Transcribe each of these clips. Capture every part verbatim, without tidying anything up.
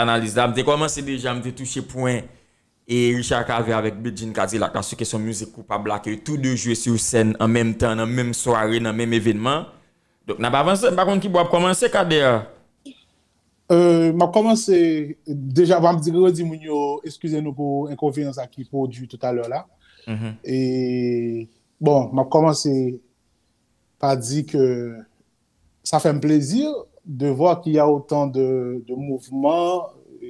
analiz la. M te kòmanse deja, m te touche pwen e Richard Cavé avèk Bedjine Cadillac la sou kesyon mizik koupab la ke tou de jwe sou sèn an menm tan, nan menm sware, nan menm evènman. Donk, n ap avanse. M pa konn ki bò w ap kòmanse, Kader. Euh, m ap kòmanse, deja, m ap di, redi moun yo, eskize nou pou enkonveyans sa ki pwodui toutalè la. E, bon, m ap kòmanse pa di ke ça fait plaisir de voir qu'il y a autant de, de mouvements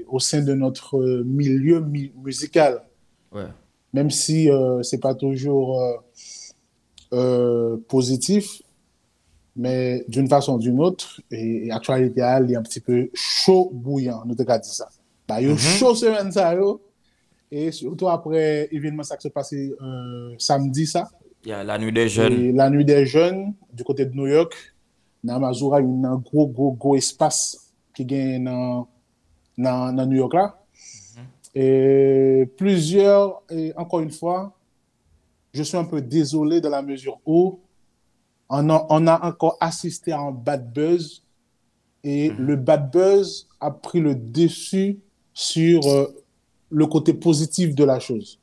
au sein de notre milieu mi- musical. Ouais. Même si euh, c'est pas toujours euh, euh, positif, mais d'une façon ou d'une autre, et, et actualité a, li un petit peu chaud bouillant, nou te ka di sa. Ba yo cho semèn sa yo, e sitou apre evènman sa k sot pase euh, samdi sa, Yeah, la nuit des jeunes. Et la nuit des jeunes du côté de New York, nan Mazura, yon nan gwo, gwo, gwo espas ki gen nan, nan, nan New York la. Et plusieurs, et encore une fois, je suis un peu désolé dans la mesure où on a, on a encore assisté à un bad buzz et le bad buzz a pris le dessus sur euh, le côté positif de la chose.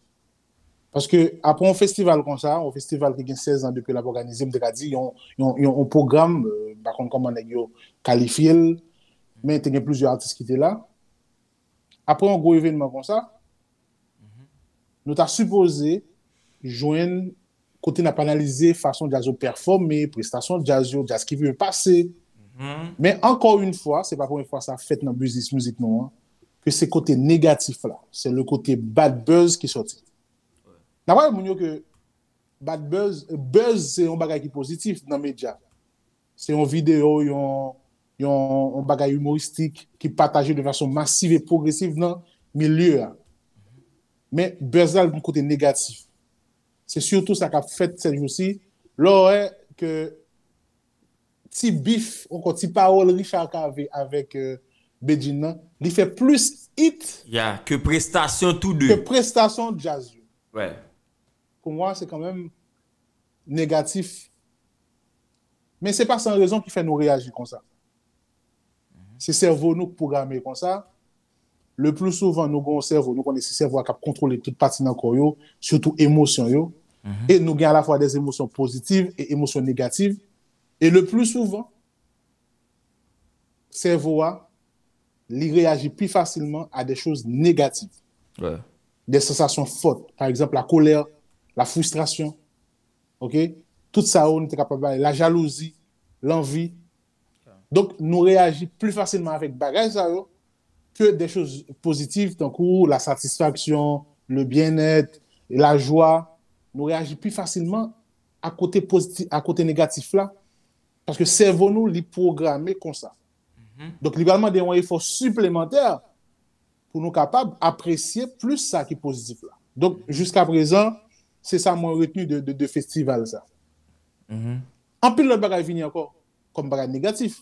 Paske apre yon festival konsa, yon festival ki gen sèz an depi l ap òganize, m te ka di yon, yon, yon, yon pwogram, euh, m pa konn kòman nèg yo kalifye l, men te gen plizyè atis ki te la. Apre yon gwo evènman konsa, nou ta sipoze jwenn kote n ap analize fason djaz yo pèfòme, prestasyon djaz yo, djaz ki rive pase. Men encore une fois, se pa premye fwa sa fèt nan biznis mizik nou an, ke se kote negatif la, se le kote bad buzz ki sòti. N ap raple moun yo ke bad buzz, buzz se yon bagay ki pozitif nan medya. Se yon videyo, yon, yon, yon bagay imoristik ki pataje de fason masiv e pwogresiv nan milye a. Men buzz la gen kote negatif. Se sitou sa k ap fèt sèjousi. Lè w wè ke ti bif, ankò ti pawòl Richard Cavé avèk euh, Bedjine nan, li fè plis hit Ya, ke prestasyon tou ke de. Prestasyon djaz yo. Ouais. Pou mwen, se kanmenm negatif. Men se pa san rezon ki fè nou reyaji konsa. Se sèvo nou k pwograme konsa. Le plus souvent, nou gen yon sèvo, nou konnen se sèvo a k ap kontwole tout pati nan kò yo, sitou emosyon yo. E nou gen alafwa des émotions positives e emosyon negatif. E le plus souvent, sèvo a, li reyaji pi fasilman a de choz negatif. Ouais. Des sensations fortes. Pa egzanp, la colère, la frustration. Ok? Tout sa yo, nou te kapab bay. La jalouzi, lanvi. Donk, nou reyaji pli fasilman avèk bagay sa yo ke de choz pozitif, tankou la satisfaction, le bien-être, la joie. Nou reyaji pi fasilman a kote pozitif, a kote negatif la. Paske sèvo nou, li pwograme konsa. Donk, li pral mande yon efò siplemantè pou nou kapab apresye plis sa ki pozitif la. Donk, jiska prezan, se sa mwen retni de, de, de festival sa. Anpil lòt bagay vini ankò, kòm bagay negatif.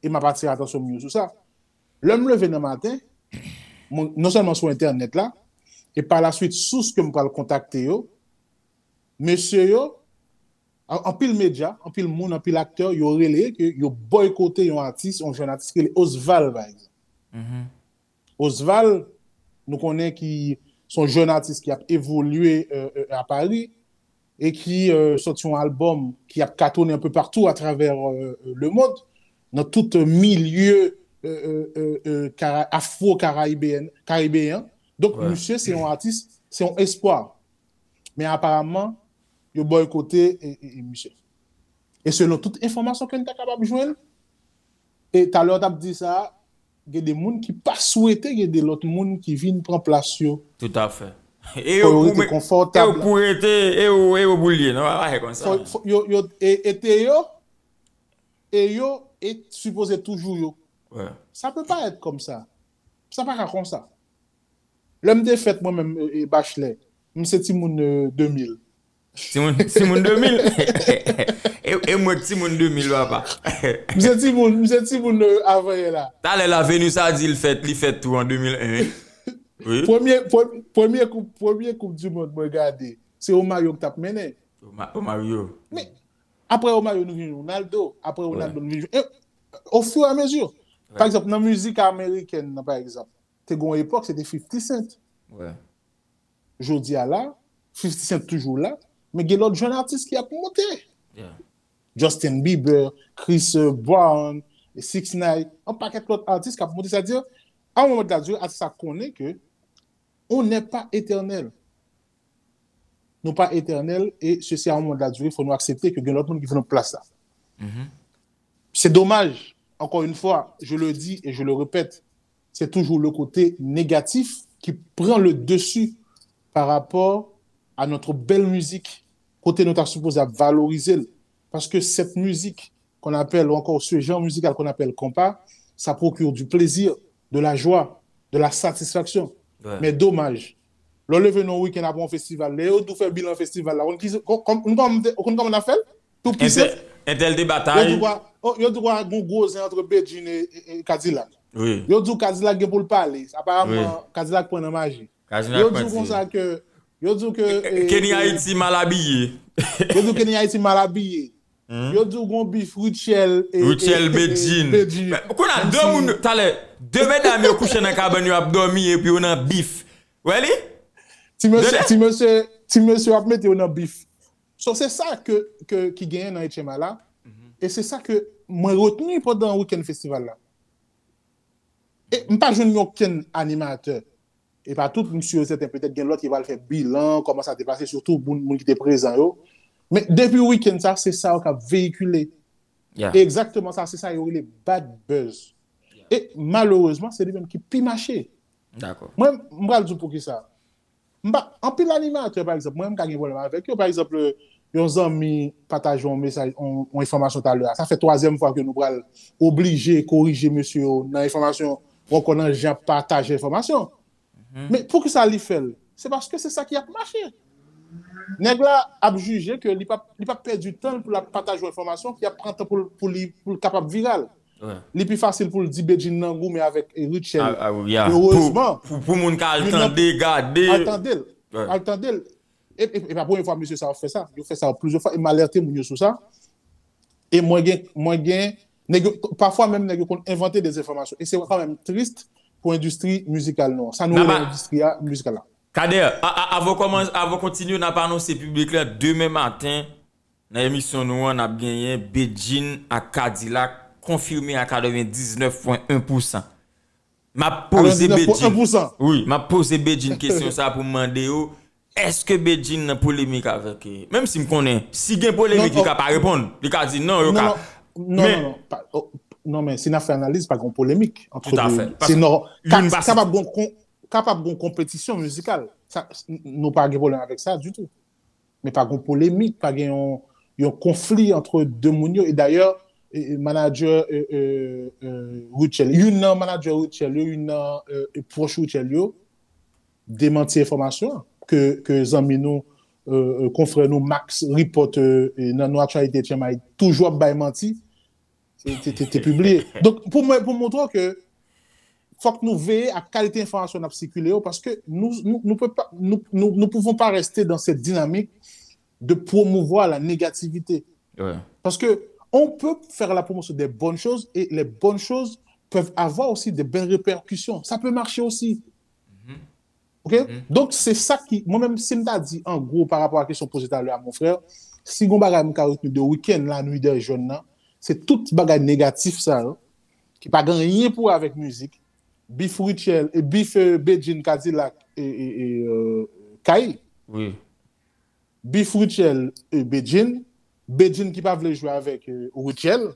E m ap atire atansyon moun yo sou sa. Lè m leve nan maten, mwen, non sèlman sou entènèt la, e pa la swit sous ke m pral kontakte yo, mesye yo, an- anpil medya, anpil moun, anpil aktè, yo rele ke yo bòykote yon atis, yon jèn atis ki rele Osval, pa egzanp. Osval, nou konnen ki se yon jèn atis ki ap evolye euh, euh, a Pari e ki euh, sòti yon albòm ki ap katone un peu partout à travers euh, euh, le monde, nan tout milye euh, euh, euh, euh, kara- afro-karayibeyèn, karibeyen. Donk, Ouais. Misye se yon atis, se yon espwa. Men aparaman, yo bòykote e, e, e misye. E selon tout enfòmasyon ke n ta kapab jwenn, e talè w t ap di sa, gen de moun ki pa swete gen de lòt moun ki vin pran plas yo. Tout à fait. E Fò yo yo pou rete men- e yo konfòtab. pou rete, e yo, e yo pou l ye, non, pa fè konsa. Fò, fò, yo, yo, e, e te yo, e yo, e sipoze toujou yo. Ouais. Ça peut pas être comme ça. Sa pa ka konsa. Lè m te fèt mwen menm, e, e, Bachelet, m se timoun euh, de mil. Timoun, timoun de mil. E, e mwen k timoun de mil, papa. M se timoun, m se timoun euh, avan yè la. Talè la, Venus a di l fèt, li fèt tou an de mil en. Wi. Premye, premye, premye koup, premye koup du mond mwen gade, se Romario ki t ap mennen. Oma- Romario. Men, apre Romario, nou vin Ronaldo. Apre Ronaldo, nou vin. E, au fur et à mesure. Pa egzanp, nan mizik amerikèn nan, pa egzanp, te gen yon epòk, se te fifty Cent. Jodi a la, fifty Cent toujou la, men gen lòt jèn atis ki ap monte. Justin Bieber, Chris Brown, six nine, yon pakèt lòt atis k ap monte. Sa di, a yon moman de la durée, atis la konnen ke on n'est pas éternel. Nou pa etènèl, e sesi a yon moman de la durée, fò nou aksepte ke gen lòt moun ki vin nan plas la. Se domaj, encore une fois, je le dis et je le répète, c'est toujours le côté négatif qui prend le dessus par rapport à notre belle musique, kote nou ta sipoze ap valorize l. Paske cette musique qu'on appelle, ou encore ce genre musical qu'on appelle compas, ça procure du plaisir, de la joie, de la satisfaction. Men domaj, lè w leve nan yon wikenn apre yon festival, lè yo di w fè bilan festival la, ou konn ki, kon- kon- ou konn kòman te- ou konn kòman n ap fè l? Tou pise. Entèl te batay. Yo di w kwa, oh, yo di w kwa gon gwo zen antre Bedjine e, e, e Kadilak. Yo di w Kadilak gen pou l pale. Aparaman, Kadilak pran nan maji. Yo di w konsa ke, yo di w ke, e, Kenny e, Haiti mal abiye. Yo di w Kenny Haiti mal abiye. Yo di w gon bif Rutshelle e, Rutshelle e, e, Bedjine. Bedjine. Kounye a, de moun, talè, de medam yo kouche nan kabann yo ap dòmi epi yo nan bif. Wè li? Ti mesye, ti mesye, ti mesye ap mete yo nan bif. So, se sa ke, ke, ki genyen nan H M A la. E se sa ke mwen retni pandan wikenn festival la. E m pa jwenn okenn animatè. E pa tout, m si e sèten, petèt gen lòt ki pral fè bilan, kòman sa te pase, sitou moun, moun ki te prezan yo. Men depi wikenn sa, se sa yo k ap veyikile. E egzakteman sa, se sa yo rele bad buzz. E malerezman, se li menm ki pi mache. Mwen, m pral di w poukisa. M pa, anpil animatè, pa egzanp, mwen, m ka gen pwoblèm avèk yo. Pa egzanp, yon zanmi pataje yon mesaj, yon, yon enfòmasyon talè a. Sa fè twazyèm fwa ke nou pral oblije korije mesye yo nan enfòmasyon, ou ankò nan jan pataje enfòmasyon. Men poukisa li fè l? Se paske se sa ki ap mache. Nèg la ap jije ke li p ap, li p ap pèdi tan l pou l ap pataje yon enfòmasyon ki ap pran tan pou l, pou li, pou l kapab viral. Li pi fasil pou l di Bedjine nan goumen avèk, e, Rutshelle. Erezman. Pou, pou moun ka al tande, gade. Al tande l. Al tande l. E, e, e pa premye fwa mesye sa yo fè sa. Yo fè sa yo plizyè fwa. E m alète moun yo sou sa. E mwen gen, mwen gen, nèg yo, pafwa menm nèg yo konn envante dezenfòmasyon. E se kanmenm tris pou endistri mizikal nou an. Sa nou rele endistri a, mizikal la. Kader, a, a, avan w kòmanse, avan w kontinye, n ap anonse piblik la demen maten, nan emisyon nou an, n ap genyen Bedjine ak Kadilak konfime a katrevendiznèf pwen en pousan. M ap poze Bedjine. Wi, m ap poze Bedjine kesyon sa pou m mande yo, èske Bedjine nan polemik avèk, e, menm si m konnen, si gen polemik, li ka pa reponn. Li ka di non, yo ka. Non, non, non, non, non, pa, oh, non, men si n ap fè analiz, pa gen polemik ant de. Se nò-, ka-, kapab gon kon-, kapab gon konpetisyon mizikal. Sa, n-, nou pa gen pwoblèm avèk sa ditou. Men pa gen polemik, pa gen yon, yon konfli ant de moun yo. E dayè, e, e, manadjè, e, e, e, Rutshelle, youn nan manadjè Rutshelle yo, youn nan, e, e, pwòch Rutshelle yo, demanti enfòmasyon an ke, ke zanmi nou, e, e, konfrè nou Max Report, e, e, nan, nan aktyalite H M I toujou ap bay manti. Te, te, te, te pibliye. Donk, pou mwen, pou montre w ke fòk nou veye ak kalite enfòmasyon n ap sikile yo, paske nous, nous, nous peut pas, nous, nous, nous pouvons pas rester dans cette dynamique de promouvoir la négativité. Parce que on peut faire la promotion des bonnes choses et les bonnes choses peuvent avoir aussi des belles répercussions. Ça peut marcher aussi. Ok? Donk, se sa ki, mwen menm, si m ta di an gwo pa rapò a kesyon poze talè a, mon frè, si gon bagay m ka retni de wikenn la, Nuit des Jeunes nan, se tout bagay negatif sa yo, ki pa gen anyen pou wè avèk mizik, bif Rutshelle, e bif, e, Bedjine Kadilak, e, e, e, e, Kay. Bif Rutshelle, e, Bedjine, Bedjine ki pa vle jwe avèk, e, Rutshelle.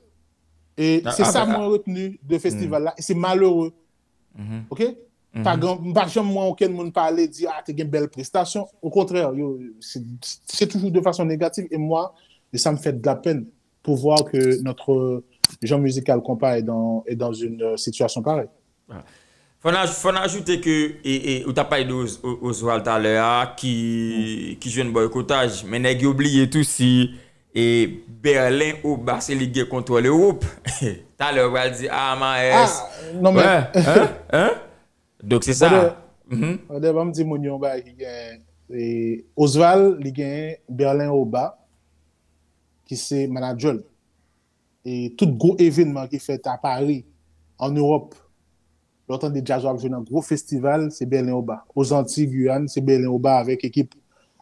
E se sa mwen retni de festival la, e se malere. Ok? Pa gen, m pa janm wè okenn moun pale, di, a, te gen bèl prestasyon. Okontrè, yo, se, se toujou de fason negatif. E mwa, e sa m fè de la pèn pou vwa ke notre genre musical konpa est dans, est dans une, euh, situation pareille. Fò n aj-, fò n ajoute ke, e, e, ou t ap pale de Os-, O-, Oswald talè a, ki, ki jwenn bòykotaj, men nèg yo bliye tou si, e, Berlin Oba se li k gen kontwòl Ewòp. Talè ou pral di, a, Maes. Ah, non, men. Wè, hein, hein? Donk se sa. Brother, brother, ban m di moun yo yon bagay ki gen, e, Oswald, li gen Berlin Oba, ki se manadjè l. E tout gwo evènman ki fèt a Pari, an Ewòp, lè w tande djaz w ap jwe nan gwo festival, se Bèlen ou ba. Ozantiy, Giyàn, se Bèlen ou ba avèk ekip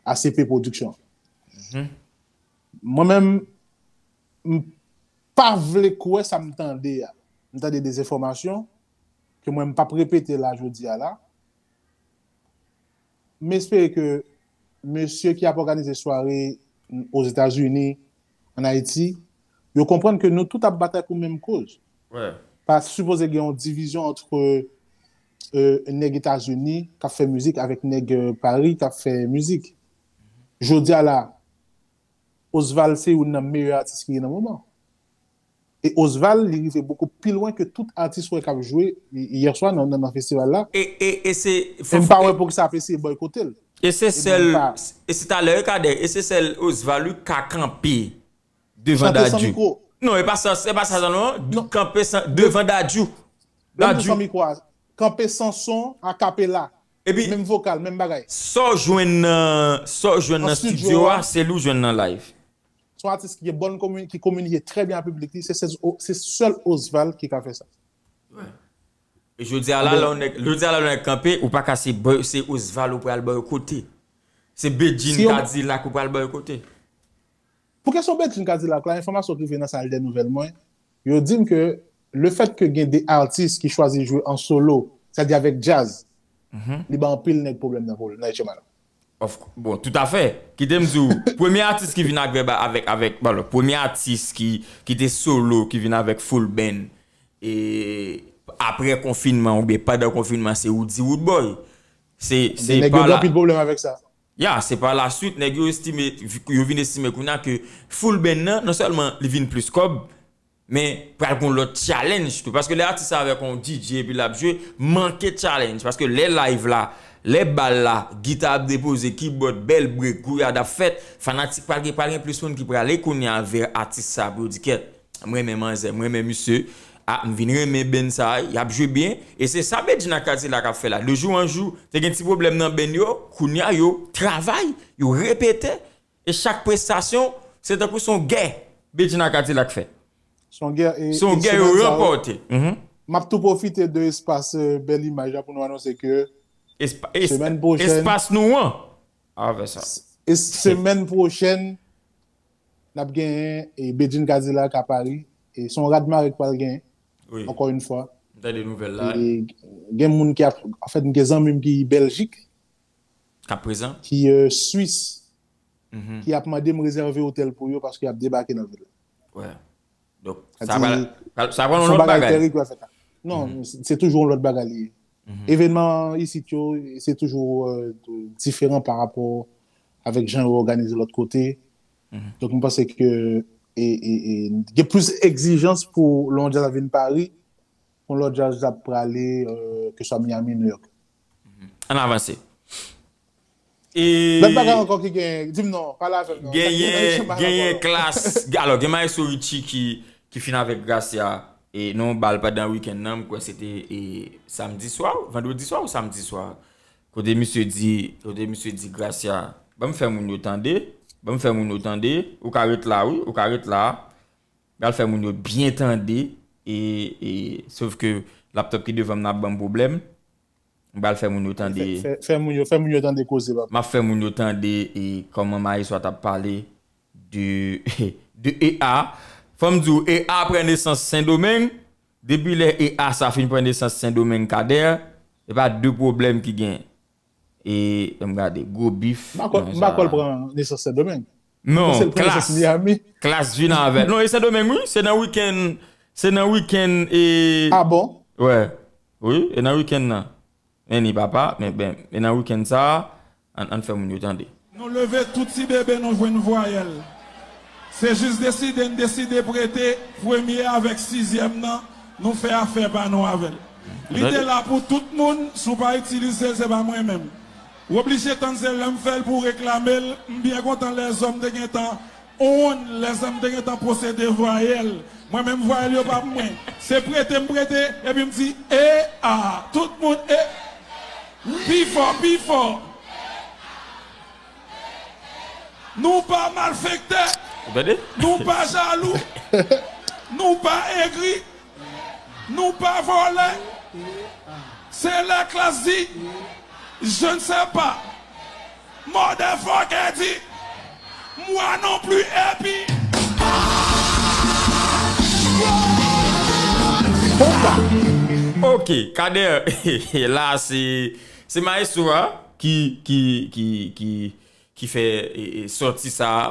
A C P Production. Mwen menm, m pa vle kwè sa m tande a. M tande de enfòmasyon ke mwen m p ap repete la jodi a la. M espere ke mesye ki ap òganize sware Ozetazini, ann Ayiti, yo konprann ke nou tout ap batay pou menm koz. Pa sipoze gen yon divizyon ant, euh, nèg Etazini k ap fè mizik avèk nèg, euh, Pari k ap fè mizik. Jodi a la, Osval se youn nan meyè atis ki gen nan moman. E Osval, li rive bokou pi lwen ke tout atis wè k ap jwe yè swa nan, nan, nan festival la. E, e, e se, e m pa wè poukisa ap eseye boykote l. E se sèl, e se talè, Kadè, e se sèl Osval wi ka kanpe devan Dadju. Non, e pa sa, e pa sa, non. Kanpe san, devan Dadju. Dadju. Kanpe san son, akapela. Epi, menm vokal, menm bagay. Sa w jwenn nan, sa w jwenn nan estidyo a, se li w jwenn nan live. Se yon atis ki gen bòn komi-, ki kominike trè byen ak piblik li. Se, se, se sèl Osval ki ka fè sa. E jodi a la, lè yon nèg, jodi a la, lè yon nèg kanpe, ou pa ka se, se Osval ou pral boykote. Se Bedjine Kadilak ou pral boykote. Pou kesyon Bedjine Kadilak la, enfòmasyon ki rive nan sal dè nouvèl mwen, yo di m ke lefèt ke gen de atis ki chwazi jwe an solo, sètadi avèk djaz, li ba anpil nèg pwoblèm nan, nan H M I la. Of cou-, bon, toutafè. Kite m di w, premye atis ki vin ak vèba avèk, avèk, bon, premye atis ki, ki te solo, ki vin avèk full band, e apre konfinman oubyen pandan konfinman, se Roody Roodboy. Se, se nèg yo gen anpil pwoblèm avèk sa. Ya, se pa la swit, nèg yo estime, yo vin estime kounye a ke full band nan, non sèlman li vin plis kòb, men pral gon lòt challenge tou. Paske lè atis sa avèk yon D J epi l ap jwe, manke challenge. Paske lè live la, lè bal la, gita ap depoze, keyboard, bèl break, gouyad ap fèt, fanatik pral gen, pral gen plis moun ki prale kounye a vè atis sa pou yo di, "Kèt, m renmen manzè, m renmen misye, a, m vin renmen band sa, y ap jwe byen." E se sa Bedjine ak Kadilak ap fè la. De jou an jou, te gen ti pwoblèm nan band yo, kounye a yo travay, yo repete, e chak prestasyon, se tankou se yon gè Bedjine ak Kadilak fè. Se yon gè, e, se yon gè yo ranpòte. M ap tou pwofite de espas, euh, bèl imaj la pou nou anonse ke semèn pwochèn, espas nou an, avè sa. E semèn pwochèn, n ap genyen, e, Bedjine Kadilak a Pari. E se yon radmare k pral genyen, ankò yon fwa. M tande nouvèl la. E gen moun ki ap, anfèt, m gen zanmi m ki Bèljik, k ap prezan, ki, euh, Swis, ki ap mande m rezève otèl pou yo paske y ap debake nan vil la. Donk, sa pral, sa pral yon lòt bagay. Non, se, se toujou yon lòt bagay li ye. Evènman isit yo, se toujou, euh, diferan pa rapò avèk jan yo òganize lòt kote. Donk, m panse ke, e, e, e, gen plis egzijans pou lè yon djaz ap vin Pari, pou lè yon djaz ap prale, euh, keswa Miami, New York. Ann avanse. E lòt bagay ankò ki gen, di m non, pale avè m non. Genyen, genyen Klass, alò, gen Maestro Richie ki, ki fin avèk Gracia, e nan yon bal pandan wikenn nan, m kwè se te, e, samdi swa, vandredi swa ou samdi swa. Kote misye di, kote misye di Gracia, "Ban m fè moun yo tande, ban m fè moun yo tande, ou ka ret la, wi, ou ka ret la." M pral fè moun yo byen tande, e, e, sof ke laptop ki devan m nan ap ban m pwoblèm. M pral fè moun yo tande. Fè, fè, fè moun yo, fè moun yo tande koze, papa. M ap fè moun yo tande, e, kòman Maestro a t ap pale de, de E A. Fò m di w, E A pran nesans Sendomeng. Depi lè E A sa fin pran nesans Sendomeng, Kader, e pa de pwoblèm ki gen. E, m gade, gwo bif. M pa kwè l pran nesans Sendomeng. Non, Klass. Klass vin avè. Non, e Sendomeng, wi. Se nan wikenn, se nan wikenn, e. Ah bon? Wè. Wi, e nan wikenn nan. Men ni papa, men, ben, e nan wikenn sa a, ann, ann fè moun yo tande. Nou leve tout ti bebe nou jwenn vwayèl. Se jis deside n deside prete premye avèk sizyèm nan, nou fè afè pa nou avè l. Li te la pou tout moun, si w pa itilize l, se pa mwen menm. W oblije tann se lè m fè l pou w reklame l, m byen kontan lèzòm te gentan on, lèzòm te gentan posede vwayèl. Mwen menm vwayèl yo pa pou mwen. Se prete m prete, epi m di, E A, tout moun, e, pi fò, pi fò. Nou pa malfektè. Ou tande? Nou pa jalou. Nou pa egri. Nou pa vòlè. Se lè Klass di, je ne sais pas. Motherfucker di, moi non plus, epi. Ok, Kader, la se se maestro a ki ki ki ki ki fè e, e, sòti sa a.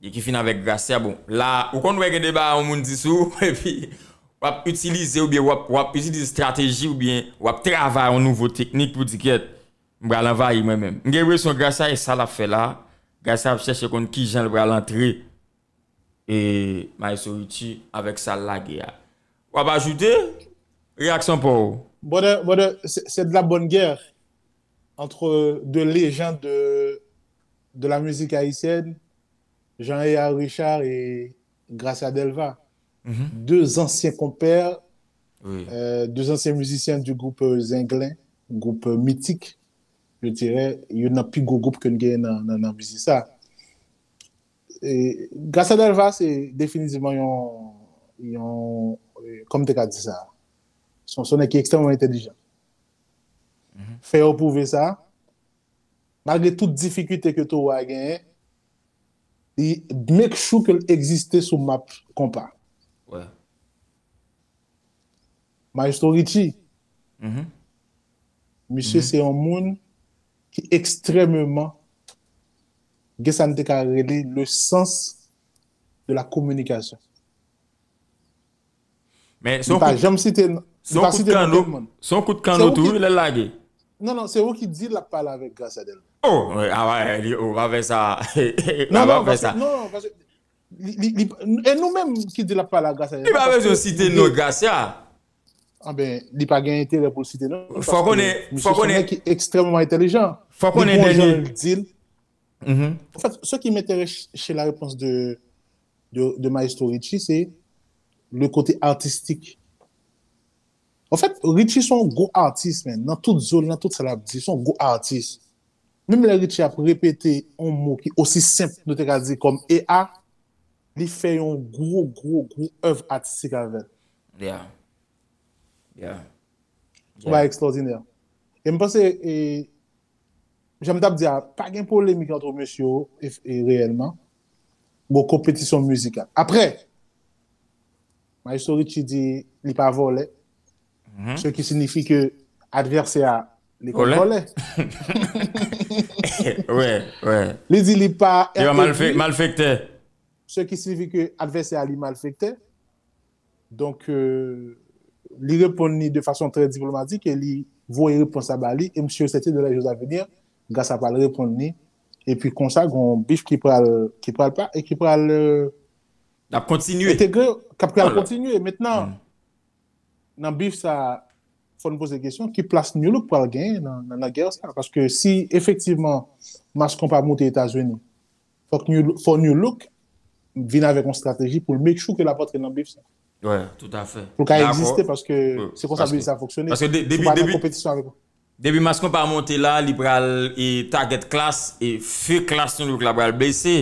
E ki fin avèk Gracia. Bon, la ou konn wè gen deba yon moun di sou epi w ap itilize oubyen w ap w ap itilize estrateji oubyen w ap travay yon nouvo teknik pou di kyèt, m pral anvayi mwen menm. M gen enpresyon Gracia e sa l ap fè la. Gracia ap chèche konn kijan l pral antre e Maestro Richie avèk sa l lage a. W ap ajoute reyaksyon pa w? Brother, brother, c'est de la bonne guerre entre deux légendes de, de la musique haïtienne, Jean Éa Richard et Gracia Delva. Deux anciens compères, euh, deux anciens musiciens du groupe Zenglen, groupe mythique, je dirais, youn nan pi gwo gwoup ke n genyen nan, nan, nan mizik sa. E Gracia Delva se definitivman yon, yon, e, kòman te ka di sa? Se yon nèg ki ekstrèmman entèlijan. Fè yo pwouve sa, malgre tout difikilte ke towo a genyen, li make sure ke l egziste sou map konpa. Maestro Richie, misye se yon moun ki ekstrèmman gen sa n te ka rele le sens de la communication. Men se yon kout, se yon kout kanno, se yon kout kanno tou wi lè l lage. Non, non, se ou ki di l ap pale avèk Gracia Delva. Oh, a pa fè sa. Non, non, paske, non, paske li, li, li, e nou menm ki di l ap pale ak Gracia Delva. Li pa bezwen site non Gracia. Anben, li pa gen enterè pou l site non. Fò konnen, fò konnen ki ekstrèmman entèlijan. Fò konnen dènye. Di l. En fait, ce qui m'intéresse chez la réponse de, de, de Maestro Richie, c'est le côté artistique. En fait, Richie se yon gwo atis, men. Nan tout zo l, nan tout sa l ap di, se yon gwo atis. Menm lè Richie ap repete yon mo ki osi senp, nou te ka di kòm E A, li fè yon gwo, gwo, gwo èv atistik avè l. Yeah. Yeah. Yon bagay ekstwòdinè. E m panse, e, jan m t ap di a, pa gen polemik ant mesye yo, e, e, reyèlman. Gon konpetisyon mizikal. Apre, Maestro Richie di li pa vòlè. Ce qui signifie que advèsè a li konn vòlè. Wè, wè. Li di li pa Li pa malfe-, malfektè. Ce qui signifie que advèsè a li malfektè. Donk, euh, li reponn li de fason trè diplomatik e li voye repons la ba li. E misye sèten dans les jours à venir, Gracia pral reponn li. Epi konsa, gon bif ki pral, ki pral pa, e ki pral, euh, L ap kontinye. Entegre, k ap pral kontinye. Mentnan, nan bif sa, fò n poze kesyon, ki plas Nu Look pral genyen nan, nan, nan gè sa? Paske si efektivman Mass Konpa moute Etazini, fòk Nu, fò Nu Look vin avèk yon estrateji pou l make sure ke l ap antre nan bif sa. Wè, toutafè. Pou l ka egziste, paske se konsa biznis la fonksyone. Paske depi, depi, depi Mass Konpa monte la, li pral e target Klass, e fè Klass Nu Look la pral blese.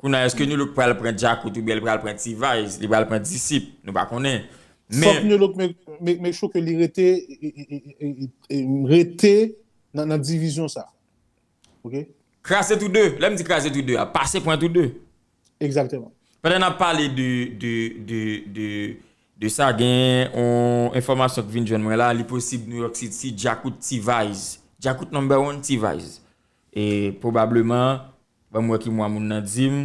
Kounye a, èske Nu Look pral pran Djakout oubyen li pral pran T-Vice, li pral pran Disip, nou pa konnen. Men fòk Nu Look make, make, make sure ke li rete, e, e, rete nan, nan divizyon sa. Ok? Kraze tou de. Lè m di kraze tou de a, pase pran tou de. Egzakteman. Pandan n ap pale de, de, de, de, de sa, gen yon enfòmasyon ki vin jwenn mwen la, li posib New York City, Djakout T-Vice. Djakout number one T-Vice. E pwobableman, ban m wè ki mwa moun nan di m.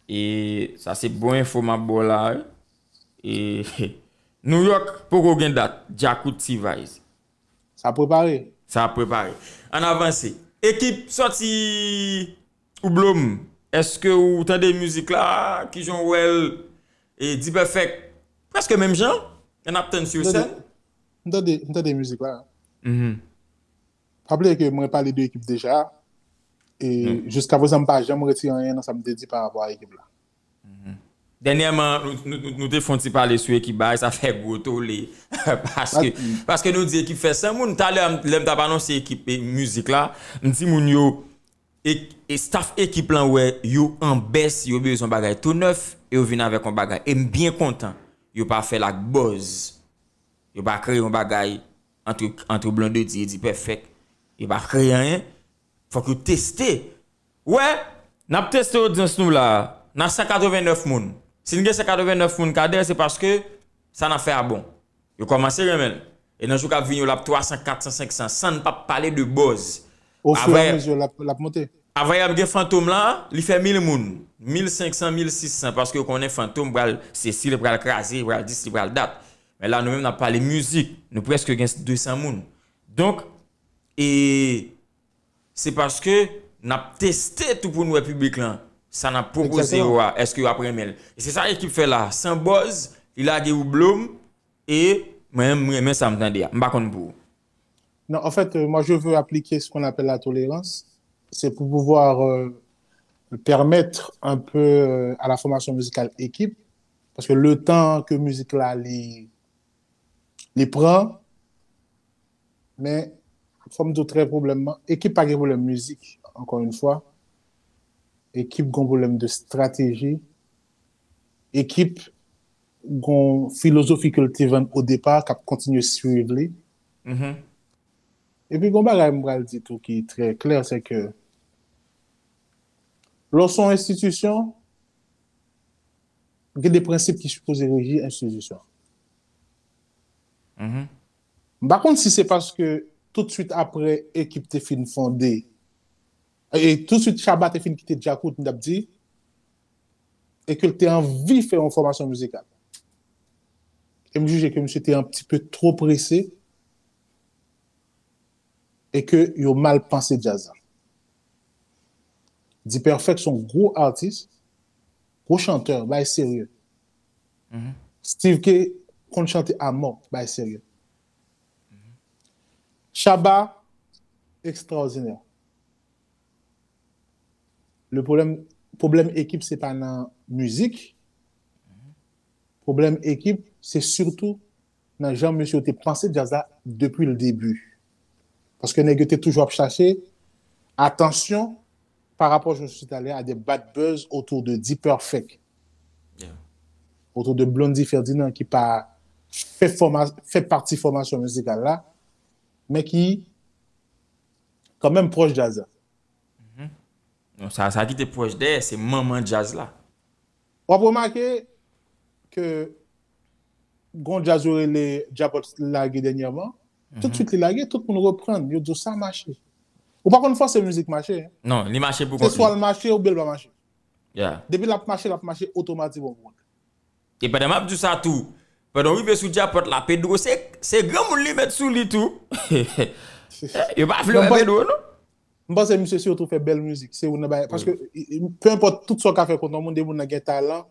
E sa se bon enfo m ap ba w la, wi. E New York poko gen dat, Djakout T-Vice. Sa prepare. Sa ap prepare. Ann avanse. Ekip sòti Ou Blom, èske ou tande mizik la? Kijan w wè l? E D-Perfect, prèske menm jan, n ap tann sou sèn. M tande, m tande mizik la. Pa bliye ke mwen pale de ekip deja. E jiskaprezan m pa janm retire anyen nan sa m te di pa rapò a ekip la. Dènyèman, nou, nou, nou, nou te fè yon ti pale sou ekip bagay, sa fè gwo tole. Paske, paske nou di ekip fè san moun. Talè, lè m t ap anonse ekip, e, mizik la, m di moun yo, e, e staff ekip lan wè yo an bès, yo bezwen bagay tou nèf, e yo vin avèk yon bagay. E m byen kontan yo pa fè l ak buzz. Yo pa kreye yon bagay ant, ant Blondedy e D-Perfect. Yo pa kreye anyen. Fòk yo teste. Wè, n ap teste odyans nou la. N a san katreven nèf moun. Si n gen san katreven nèf moun, Kader, se paske sa n ap fè a bon. Yo kòmanse renmen l. E nan jou k ap vini yo, l ap twa san, kat san, senk san, san n p ap pale de buzz. Ofiramezu, l ap, l ap monte. Avanyè m gen Fantom la, li fè mil moun. Mil senk san, mil sis san, paske yo konnen Fantom pral sesi, li pral kraze, li pral dis, li pral dat. Men la, nou menm, n ap pale mizik. Nou prèske gen de san moun. Donk, e se paske n ap teste tou pou n wè piblik lan. Sa n ap pwopoze yo a, èske y ap renmen l? E se sa ekip fè la. San buzz, li lage ou blom, e mwen menm, m renmen sa m tande a. M pa konn pou ou. Non, en fait, euh, moi, je veux appliquer ce qu'on appelle la tolérance. C'est pour pouvoir euh, permettre un peu euh, à la formation musicale équipe, parce que le temps que musique là, li, li pran, men fò m di w trè pwoblèm nan, ekip pa gen pwoblèm mizik, encore une fois. Ekip gon pwoblèm de strateji. Ekip gon filozofi ke l te vann o depa k ap kontinye swiv li. Epi gon bagay m pral di tou ki trè klè, se ke lè w se yon enstitisyon, gen de prensip ki sipoze reji enstitisyon. M pa konn si se paske toutswit apre ekip te fin fonde, e toutswit Shabba te fin kite Djakout, m t ap di, e ke l te anvi fè yon fòmasyon mizikal. E m jije ke misye te yon ti pe two prese e ke yo mal panse djaz la. D-Perfect se yon gwo atis, gwo chantè, bay serye. Steve K konn chante a mò, bay serye. Shabba, ekstraòdinè. Le pwoblèm, pwoblèm ekip, se pa nan mizik. Pwoblèm ekip, se sitou nan jan mesye yo te panse djaz la depi le debi. Paske nèg yo te toujou ap chache atansyon pa rapò, jan w site talè a, de bad buzz otou de D-Perfect. Otou de Blondedy Ferdinand ki pa fè, fòma, fè pati fòmasyon mizikal la, men ki kanmenm pwòch djaz la. Non, sa, sa ki te pwòch dèyè, se manman djaz la. W ap remake ke gon djaz yo rele Djapòt lage dènyèman. Toutswit li lage, tout moun reprann. Yo di w sa mache. Ou pa konn fòse mizik mache. Non, li mache pou kont li. Se swa l mache oubyen l pa mache. Depi l ap mache, l ap mache otomatikman pou kont li. E pandan m ap di w sa tou, pandan w rive sou Djapòt la, Pedro se, se granmoun li met sou li tou. Yo pa vle wè Pedro non. M panse misye sitou fè bèl mizik, se youn nan bagay, paske pe enpòt tout sa w ka fè kont yon moun, depi moun nan gen talan,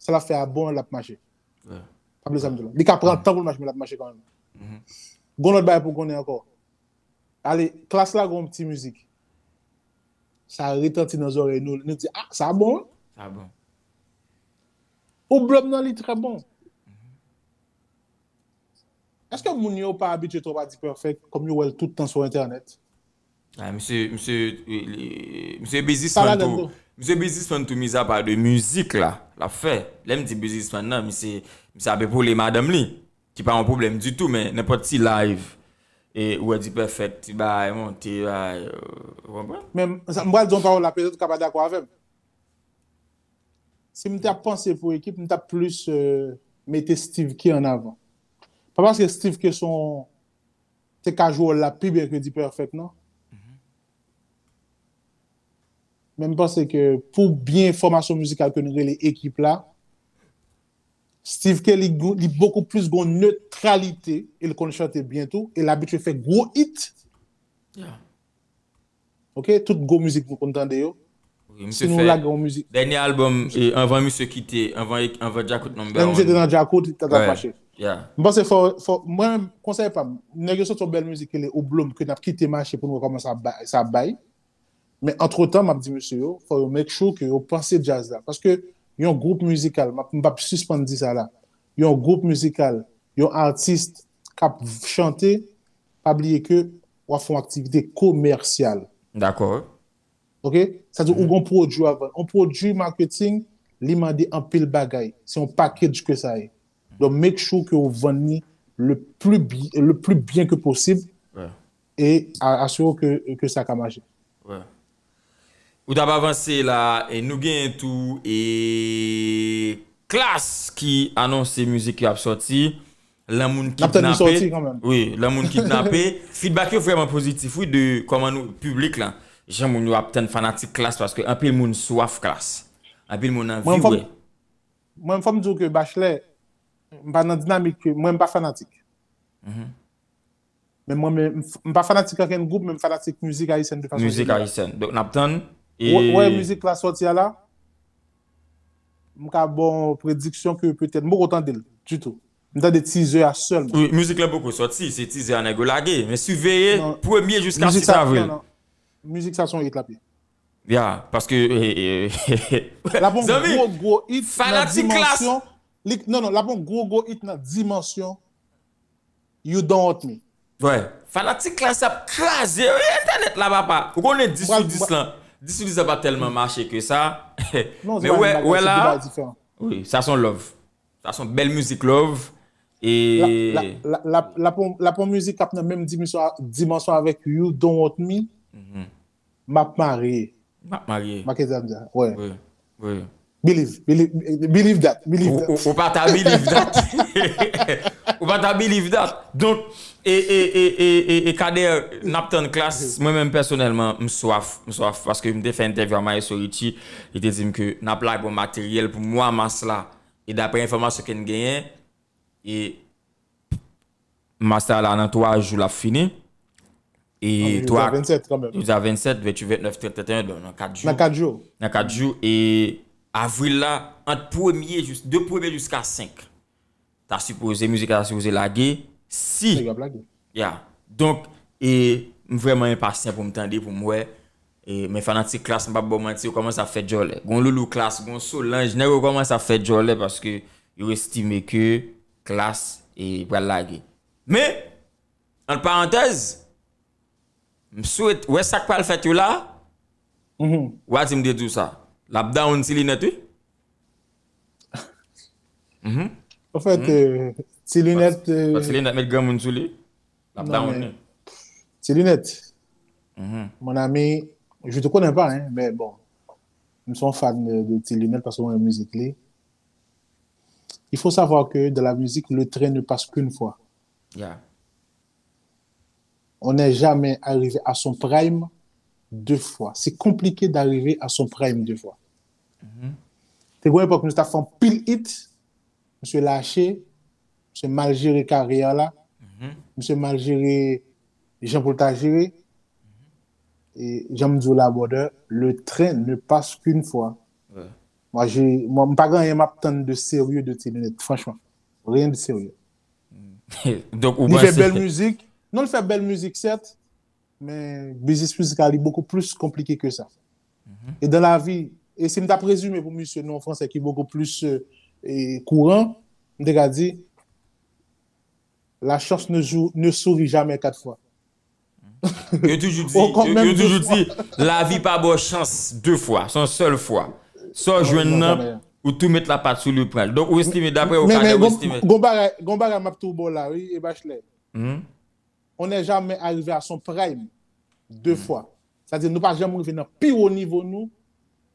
sa l ap fè a bon, l ap mache. Pa bliye sa m di w la. Li ka pran tan pou l mache, men l ap mache kanmenm. Gon lòt bagay pou w konnen ankò. Ale, Klass la gon ti mizik. Sa retanti nan zòrèy nou, nou di, ah, sa bon wi. Sa bon. Ou blòm nan li trè bon. Èske moun yo pa abitye twòp a D-Perfect, kòm yo wè l tout tan sou entènèt? Ah, misye, misye, misye biznismann tou. Misye biznismann tou, mizapa de mizik la l ap fè. Lè m di biznismann nan, misye, misye ap epole madanm li, ki pa yon pwoblèm ditou, men nenpòt ti live, e ou wè D-Perfect, ti bagay monte, bagay, ou konprann? Men m pral di yon pawòl la, petèt ou ka pa dakò avè m. Si m t ap panse pou ekip, m t ap plis mete Steve K an avan. Pa paske Steve K se yon, te ka jwe wòl la pi byen ke D-Perfect non. Men m panse ke pou byen fòmasyon mizikal ke nou rele ekip la, Steve K li, li bokou plis gon netralite e l konn chante byen tou e l abitye fè gwo hit. Ok, tout gwo mizik nou konn tande yo. Si nou lage yon mizik. Dènye albòm, anvan misye kite, anvan, anvan Djakout Number One. Lè misye te nan Djakout, li t ap mache. M panse fò, fò, mwen, konsèy pa m, nèg yo soti yon bèl mizik ki rele Ou Blom, ke n ap kite mache pou n wè kòman sa ap bay. Men antretan, m ap di mesye yo, fò yo make sure ke yo panse djaz la. Paske yon gwoup mizikal, m ap, m p ap sispann di sa la, yon gwoup mizikal, yon atis k ap chante, pa bliye ke w ap fè yon aktivite komèsyal. Dakò. Ok? Sa di ou gon pwodui w ap vann. Yon pwodui maketing, li mande anpil bagay. Se yon package ke sa ye. Donk, make sure ke w vann li le plus, bi- le plus bien que possible Ouais. Et a- assurer que, que ça a marché. Ouais. Ou t ap avanse la, e nou genyen tou e Klass ki anonse mizik yo ap sòti. Lan moun N ap tann li kidnape. Sòti kanmenm. Wi, lan moun kidnape. Feedback yo vrèman pozitif, wi, de kòman nou, piblik la, jan moun yo ap tann fanatik Klass, paske anpil moun swaf Klass. Anpil moun anvi Mwen, fò m- wè. Mwen, fò m di w ke Bachelet, m pa nan dinamik ke, mwen, m pa fanatik. Men mwen, men, m f- m pa fanatik ankenn gwoup, men m fanatik mizik ayisyèn de fason Mizik jeneral. Ayisyèn. Donk, n ap tann. Wè, wè mizik la sòti a la, m ka ba w prediksyon ke petèt, m poko tande l ditou. M tande teaser a sèlman. Wi, mizik la poko sòti, se teaser a nèg yo lage. Men siveye Non. Premye jiska Mizik sis sa, avril. Non, non. Mizik sa se yon hit l ap ye. Ya, paske eh, eh, L ap yon zanmi, gwo, gwo hit nan fanatik Klass. Dimansyon. Li- Non, non, l ap yon gwo, gwo hit nan dimansyon You Don't Want Me. Wè, fanatik Klass ap kraze wi, entènèt la, papa. Ou konnen dis sou Mwen- dis lan. Dis sou dis lan pa tèlman mache ke sa. Non, se Men pa wè, yon bagay, wè se la, de bagay diferan. Wi, sa se yon love. Sa se yon bèl mizik love. E La, la, la, la, la pon, la pon mizik k ap nan menm dimansyon, dimansyon avèk You Don't Want Me, m ap marye. M ap marye. Make sa m di a. Wè. Wi, wi. Believe, believe, believe that, believe Ou, that. ou, ou pa ta believe that. Ou pa ta believe that. Donk, e, e, e, e, e, e Kader, n ap tann Klass. Mwen menm pèsonèlman, m swaf, m swaf, paske m te fè entèvyou a Maestro Richie, li te di m ke n ap lage yon materyèl pou mwa mas la. E daprè enfòmasyon ke n genyen, e mas la la nan twa jou l ap fini. E Jodi a vennsèt kanmenm. Jodi a vennsèt, venntuit, vennèf, trant, trannteyen, donk nan kat jou. Nan kat jou. Nan kat jou. E avril la, ant premye jis, de premye jiska senk. Ta sipoze, mizik la ta sipoze lage. Si. Nèg yo ap lage. Ya. Donk, e, m vrèman enpasyan pou m tande, pou m wè. E, men fanatik Klass, m p ap ba w manti, yo kòmanse ap fè djòlè. Gon Loulou Klass, gon Solange, nèg yo kòmanse ap fè djòlè paske yo estime ke Klass e pral lage. Men, ant parantèz, m swete, wè sa k pral fèt yo la, Mhm. w a di m te di w sa. L ap down Ti Linèt, wi. An fèt, euh, Ti Linèt, euh, Ti Linèt met granmoun sou li. L ap Non, down men- li. Ti Linèt, Mhm. mon ami, je te connais pas, hein, mais bon, je suis un fan de, de Ti Linèt parce que mwen mizik li. Il faut savoir que dans la musique, le train ne passe qu'une fois. Ya. On n'est jamais arrivé à son prime deux fois. C'est compliqué d'arriver à son prime deux fois. Te gon epòk, misye t ap fè anpil hit, misye lache, misye mal jere karyè la, misye mal jere jan pou l ta jere. E jan m di w la, brother, le train ne passe qu'une fois. Wè. Moi, j'ai, mwen, m pa gen anyen m ap tann de serye de Ti Linèt, franchman. Rien de serye. Donk, ou Li fè panse bèl mizik. Non, li fè bèl mizik, sèt, men biznis mizikal li beaucoup plus compliqué que ça. Et dans la vie, e si m t ap rezime pou misye nan yon fransè ki beaucoup plus euh, e kouran, m te ka di, la chance ne, joue, ne sourit jamais quatre fois. Yo toujou di, Ou kon yo, menm yo toujou de di, lavi pa ba w chans de fwa, se yon sèl fwa. Sa w jwenn Non, nan, jamè. Ou tou met lapat sou li pran l. Donk, ou estime, daprè ou, Men, Kader, men, ou gon, estime. Gon bagay, gon bagay m ap tou ba w la, wi, e Bachelet. Mhm. On n'est jamais arrivé à son prime deux fois. Sa di, nou pa janm rive nan pi wo nivo nou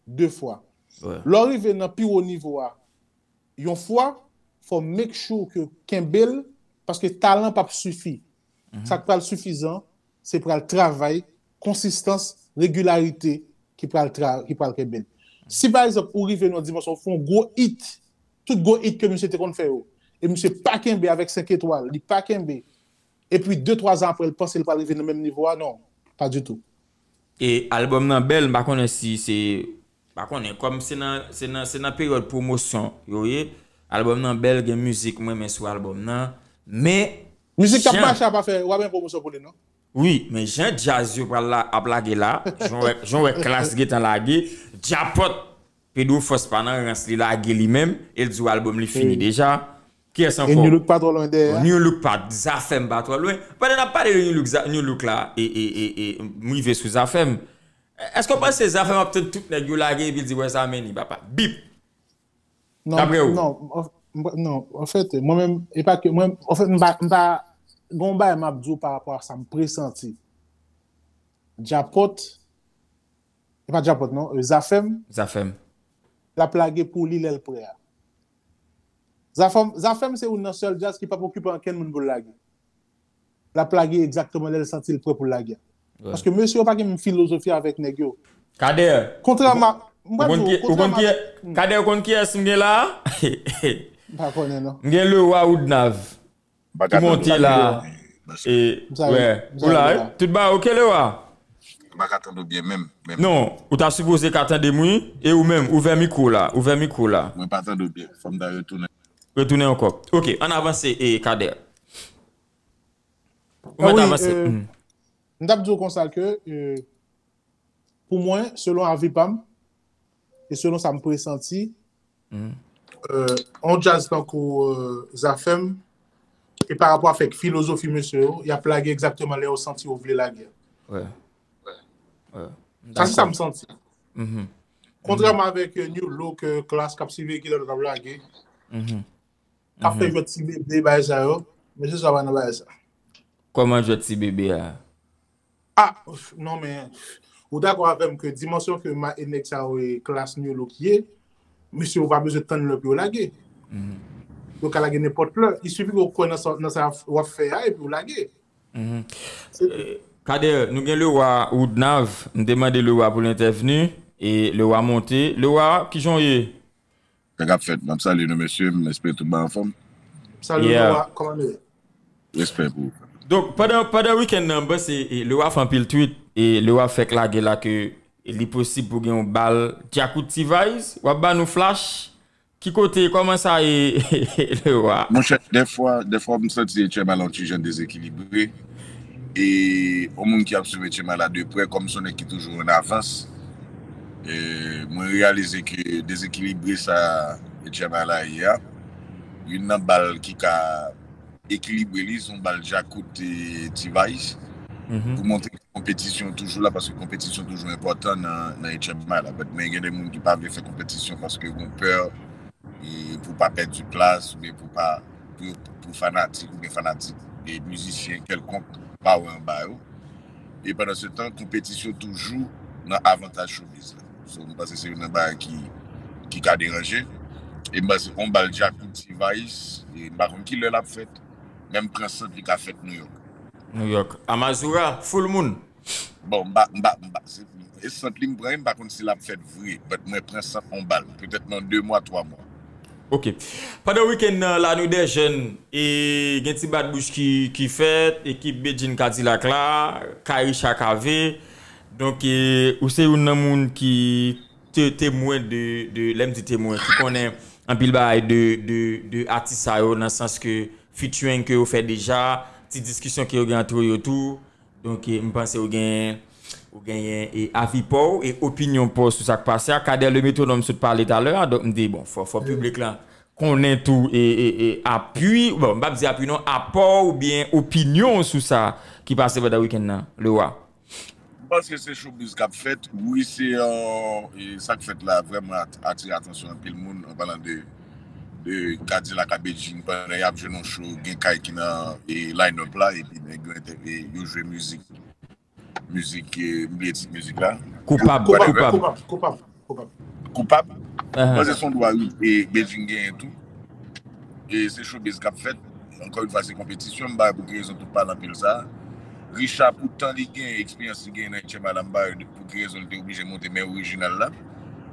de fwa. Wè. Lè w rive nan pi wo nivo a, yon fwa, fò make sure ke w kenbe l, paske talan p ap sifi. Sa k pral sifizan, se pral travay, konsistans, regilarite ki pral tra, ki pral kenbe l. Si pa egzanp, ou rive nan yon dimansyon, ou fè yon gwo hit, tout gwo hit ke misye te konn fè yo, e misye pa kenbe avèk senk etwal, li pa kenbe, epi de, twa zan apre, l panse l pral rive nan menm nivo a, non, pa ditou. E albòm nan bèl, m pa konnen si se, m pa konnen, kòm se nan, se nan, se nan peryòd pwomosyon yo ye, albòm nan bèl, gen mizik mwen renmen sou albòm nan, men Mizik k ap jan- mache a pa fè, w ap gen pwomosyon pou li, non? Wi, men jan djaz yo pral la, ap lage la, jan wè, jan wè Klass gentan lage, Djapòt, Pedro Force pa nan rans, li lage li menm, e l di w albòm li fini Wi. deja. Kiyès E ankò? New Look pa twò lwen dèyè. New Look pa, Zafèm pa twò lwen. Pandan n ap pale de New Look, Za- New Look la, e, e, e, e, m rive sou Zafèm. Èske w panse Zafèm ap tann tout nèg yo lage epi l di, "Wè sa, men li, papa"? Bip! Non, Daprè ou? Non, an, m pa- non, anfèt, mwen menm, e pa ke mwen, anfèt, m pa, m pa, gen yon bagay m ap di w pa rapò a sa m presanti. Djapòt, e pa Djapòt non, e Zafèm, Zafèm. L ap lage pou li lè l prè a. Zafèm, Zafèm se youn nan sèl djaz ki p ap okipe ankenn moun pou l lage. L ap lage egzakteman lè l santi l prè pou l lage. Paske mesye yo pa gen menm filozofi avèk nèg yo. Kader, Kontrèman, m ou pral konn di w, ki, ou konn kontrèman ki, avèk, Kader, ou konn kiyès m gen la? M pa konnen non. M gen Leroy Woodnav ki monte la. E, M salye, wè, m ou salye la, la. Tout bagay oke, Leroy? M pa ka tande w byen menm, menm. Non, ou ta sipoze ka tande m, wi. E ou menm, ouvè mikwo la, ouvè mikwo la. Mwen pa tande w byen. Fò m ta retounen. Retounen ankò. Oke, ann avanse, e, Kader. Ou mèt avanse. M t ap di w konsa ke, e, pou mwen, selon avi pa m, e selon sa m presanti, e, yon djaz tankou, e, Zafèm, e pa rapò avèk filozofi mesye yo, y ap lage egzakteman lè yo santi yo vle lage. Wè. Wè. Sa se sa m santi. Kontrèman avèk, e, New Look, e, Klass k ap siveye kilè lòt ap lage. K ap fè jwèt ti bebe, bagay sa yo. Mesye sa pa nan bagay sa. Kòman jwèt ti bebe a? Ah, non, men, ou dakò avè m ke dimansyon ke ma-, e nèg sa yo e Klass, New Look ye, mesye yo pa bezwen tann lè pou yo lage. Yo ka lage nenpòt lè. Il suffit ke w kwè nan sa, nan sa w ap fè a epi w lage. Se tou. Kader, nou gen Leroy Woodnav, m te mande Leroy pou l entèvni, e Leroy monte. Leroy, kijan w ye? Sa k ap fèt? M ap salye nou, mesye. M espere tout bagay anfòm. Salye nou, Leroy. Kòman nou ye? Respè pou ou. Donk, pandan, pandan wikenn nan, m panse, e, Leroy fè anpil tweet, e Leroy fèk lage la ke li posib pou gen yon bal Djakout T-Vice. W ap ba nou flash? Ki kote, kòman sa ye, Leroy? Monchè, dèfwa, dèfwa m santi H M I la yon ti jan dezekilibre. E yon moun ki ap swiv H M I la de prè, kòm se yon nèg ki toujou an avans, e mwen reyalize ke dezekilibre sa H M I la ye a, youn nan bal ki ka ekilibre li, se yon bal Djakout e T-Vice. Pou montre ke konpetisyon toujou la, paske konpetisyon toujou enpòtan nan, nan H M I la. But, men gen de moun ki pa vle fè konpetisyon paske yo gen pè, e pou pa pèdi plas, oubyen pou pa, pou, pou fanatik, oubyen fanatik, e mizisyen kèlkonk pa wè anba yo. E pandan se tan, konpetisyon toujou nan avantaj showbiz la. So, m panse se youn nan bagay ki, ki ka deranje. E m panse on bal Djakout T-Vice, e m pa konn ki lè l ap fèt, men m pran sant li ka fèt Nouyòk. Nouyòk. Amazura, full moun. Bon, m pa, m pa, m pa, se, e sant li m pran, m pa konn si l ap fèt vre, but mwen pran sant on bal, petèt nan de mwa, twa mwa. Ok. Pandan wikenn nan, La Nuit des Jeunes, e gen ti bat bouch ki, ki fèt, ekip Bedjine Cadillac la, kay Richard Cavé. Donk, e, ou se youn nan moun ki te, temwen de, de, lè m di temwen, ki konnen anpil bagay de, de, de atis sa yo, nan sans ke featuring ke yo fè deja, ti diskisyon ke yo gen antre yo tou. Donk, e, m panse ou gen, ou genyen, e, avi pa w e opinyon pa w sou sa k pase a. Kader le Métronome sot pale talè a, donk m di, bon, fò, fò piblik la konnen tou, e, e, e, apui, bon, m p ap di apui non, apa w oubyen opinyon w sou sa ki pase pandan wikenn nan, Leroy. M panse se showbiz k ap fèt. Wi, se, e, e sa k fèt la vrèman at-, atire atansyon anpil moun, an palan de, de Cadillac a Bedjine, pandan y ap jwe nan show, gen kay ki nan, e, line-up la, epi nèg yo entè-, e, yo jwe mizik, mizik, e, m bliye tit mizik la. Koupab, Koupab, koupab. Koupab, koupab, koupab. Koupab. Mwen se son dwa, wi, e Bedjine genyen tou. E se showbiz k ap fèt. Ankò yon fwa, se konpetisyon. M pa wè pou ki rezon tout pale anpil sa. Richard, poutan li gen eksperyans li genyen nan H M I la, m pa wè pou ki rezon li te oblije monte men orijinal la.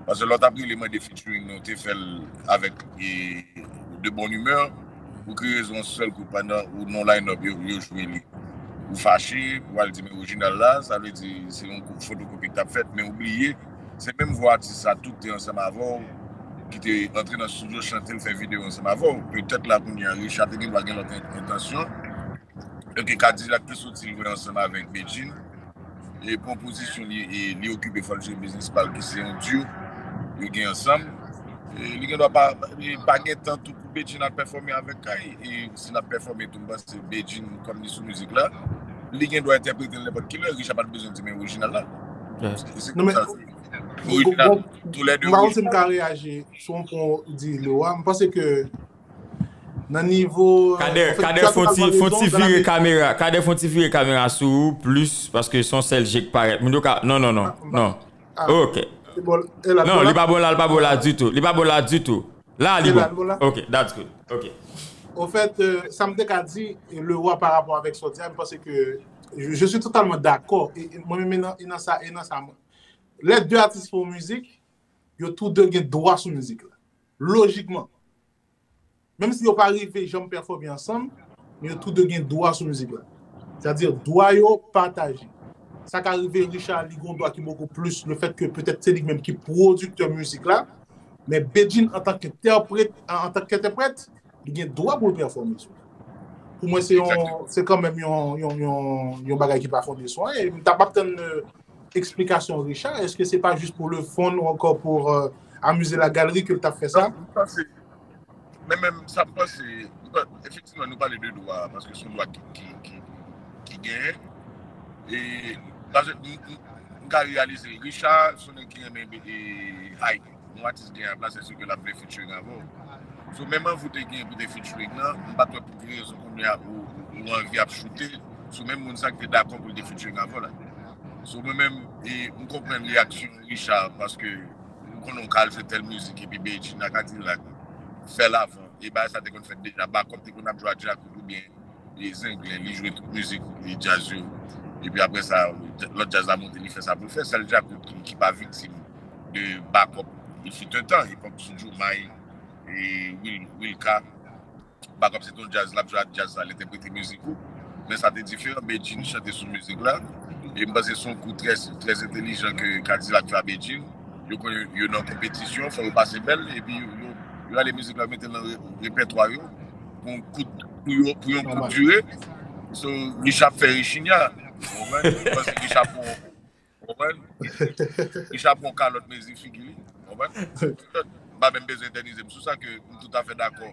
Paske lè w t ap rele mande featuring nan, w te fè l avèk, e, de bonne humeur. Pou ki rezon, sèl kou pandan ou nan line-up, yo, yo jwe li, ou fache, ou al di men orijinal la, sa vle di se yon kou-, fotokopi k t ap fèt, men ou bliye, se menm vwa atis sa tou te ansanm avè w, ki te antre nan estidyo chante l, fè videyo ansanm avè w. Petèt la kounye a, Richard te gen dwa gen lòt en-, entansyon. Donk, e Cadillac te soti l vre ansanm avèk Bedjine. E pran pozisyon li, e li okipe, fò l jere biznis pa l ki se yon duo yo gen ansanm. E li gen dwa pa, e pa gen tan tou pou Bedjine al pèfòme avèk kay. E si l ap pèfòme tou, m panse Bedjine, kòm li sou mizik la, li gen dwa entèprete l nenpòt ki lè. Richard pa t bezwen di men orijinal la. Se, se konsa. Orijinal, toulède. M pa konn si m ka reyaji sou yon pwen ou di Leroy. M panse ke Nan nivo, Kader, en fait, Kader tu as fon ti totalement fon ti raison, dans la vire mesure kamera, Kader fon ti vire kamera sou ou plis paske son sèl je k parèt. Moun yo ka non non non non. Ok. C'est bon, et là, Non, voilà. Li pa bon la, li pa bon la ditou. Li pa bon la ditou. La li E bon. La, bon la. Ok, that's good. Ok. Au fait, euh, sa m te ka di, e, Leroy par rapport avec sa w di a, m panse ke je, je suis totalement d'accord. E, e mwen menm e nan, e nan sa, e nan sa, mwen. Lè de atis fè yon mizik, yo tou de gen dwa sou mizik la. Lojikman. Menm si yo pa rive janm pèfòme ansanm, men yo tou de gen dwa sou mizik la. Sètadi, dwa yo pataje. Sa ka rive Richard li gon dwa ki bokou plis le fait que peut-être se li menm ki pwodiktè mizik la, men Bedjine antanke entèprèt, antanke entèprèt, li gen dwa pou l pèfòme sou li. Pou mwen, se yon, se kanmenm yon, yon, yon, yon bagay ki pa fonde sou anyen. M t ap ap tann, euh, eksplikasyon Richard. Èske se pa jis pou le fun ou ankò pou, euh, amuser la galerie ke l t ap fè sa? M panse, men menm sa m panse, m pa- efektivman, nou pale de dwa, paske se yon dwa ki, ki, ki, ki genyen. E, paske m, m, m ka reyalize, Richard, se yon nèg ki renmen e, hype. Yon atis gen hype la, se si ke l ap vle featuring avè w. So, menm anvi w te gen pou te featuring nan, m pa t wè pou ki rezon kounye a ou, ou anvi ap choute sou menm moun sa ki te dakò pou l te featuring avè w la. So, mwen menm, e, m konprann reyaksyon Richard, paske ou konnen w ka al jwe tèl mizik, epi Bedjine ak Kadilak fè l avan. E bagay sa te konn fèt deja, Bakòp te konn ap jwe ak Djakout oubyen e Zenglen, li jwe tout mizik e djaz yo. Epi apre sa, lòt djaz la monte, li fè sa pou l fè. Sèl Djakout ki, ki pa viktim de Bakòp, il fut un temps, epòk sou Djoumay, e Wil, Wilka. Bakòp se t on djaz, l ap jwe ak djaz la, l entèprete mizik ou. Men sa te diferan, Bedjine chante sou mizik la. E m panse se yon kou trè, trè entelijan ke Kadilak fè a Bedjine. Yo konnen yo nan konpetisyon, fò yo pase bèl, epi yo, yo ale mizik la, mete l nan re- repètwa yo, pou yon kout, pou yo, pou yon kout dire. So, Richard fè rechinya. Ou konprann? M panse Richard pran, ou konprann? Richard pran kalòt mezi figi li. Ou konprann? M pa menm bezwen etènize m sou sa, ke m toutafè dakò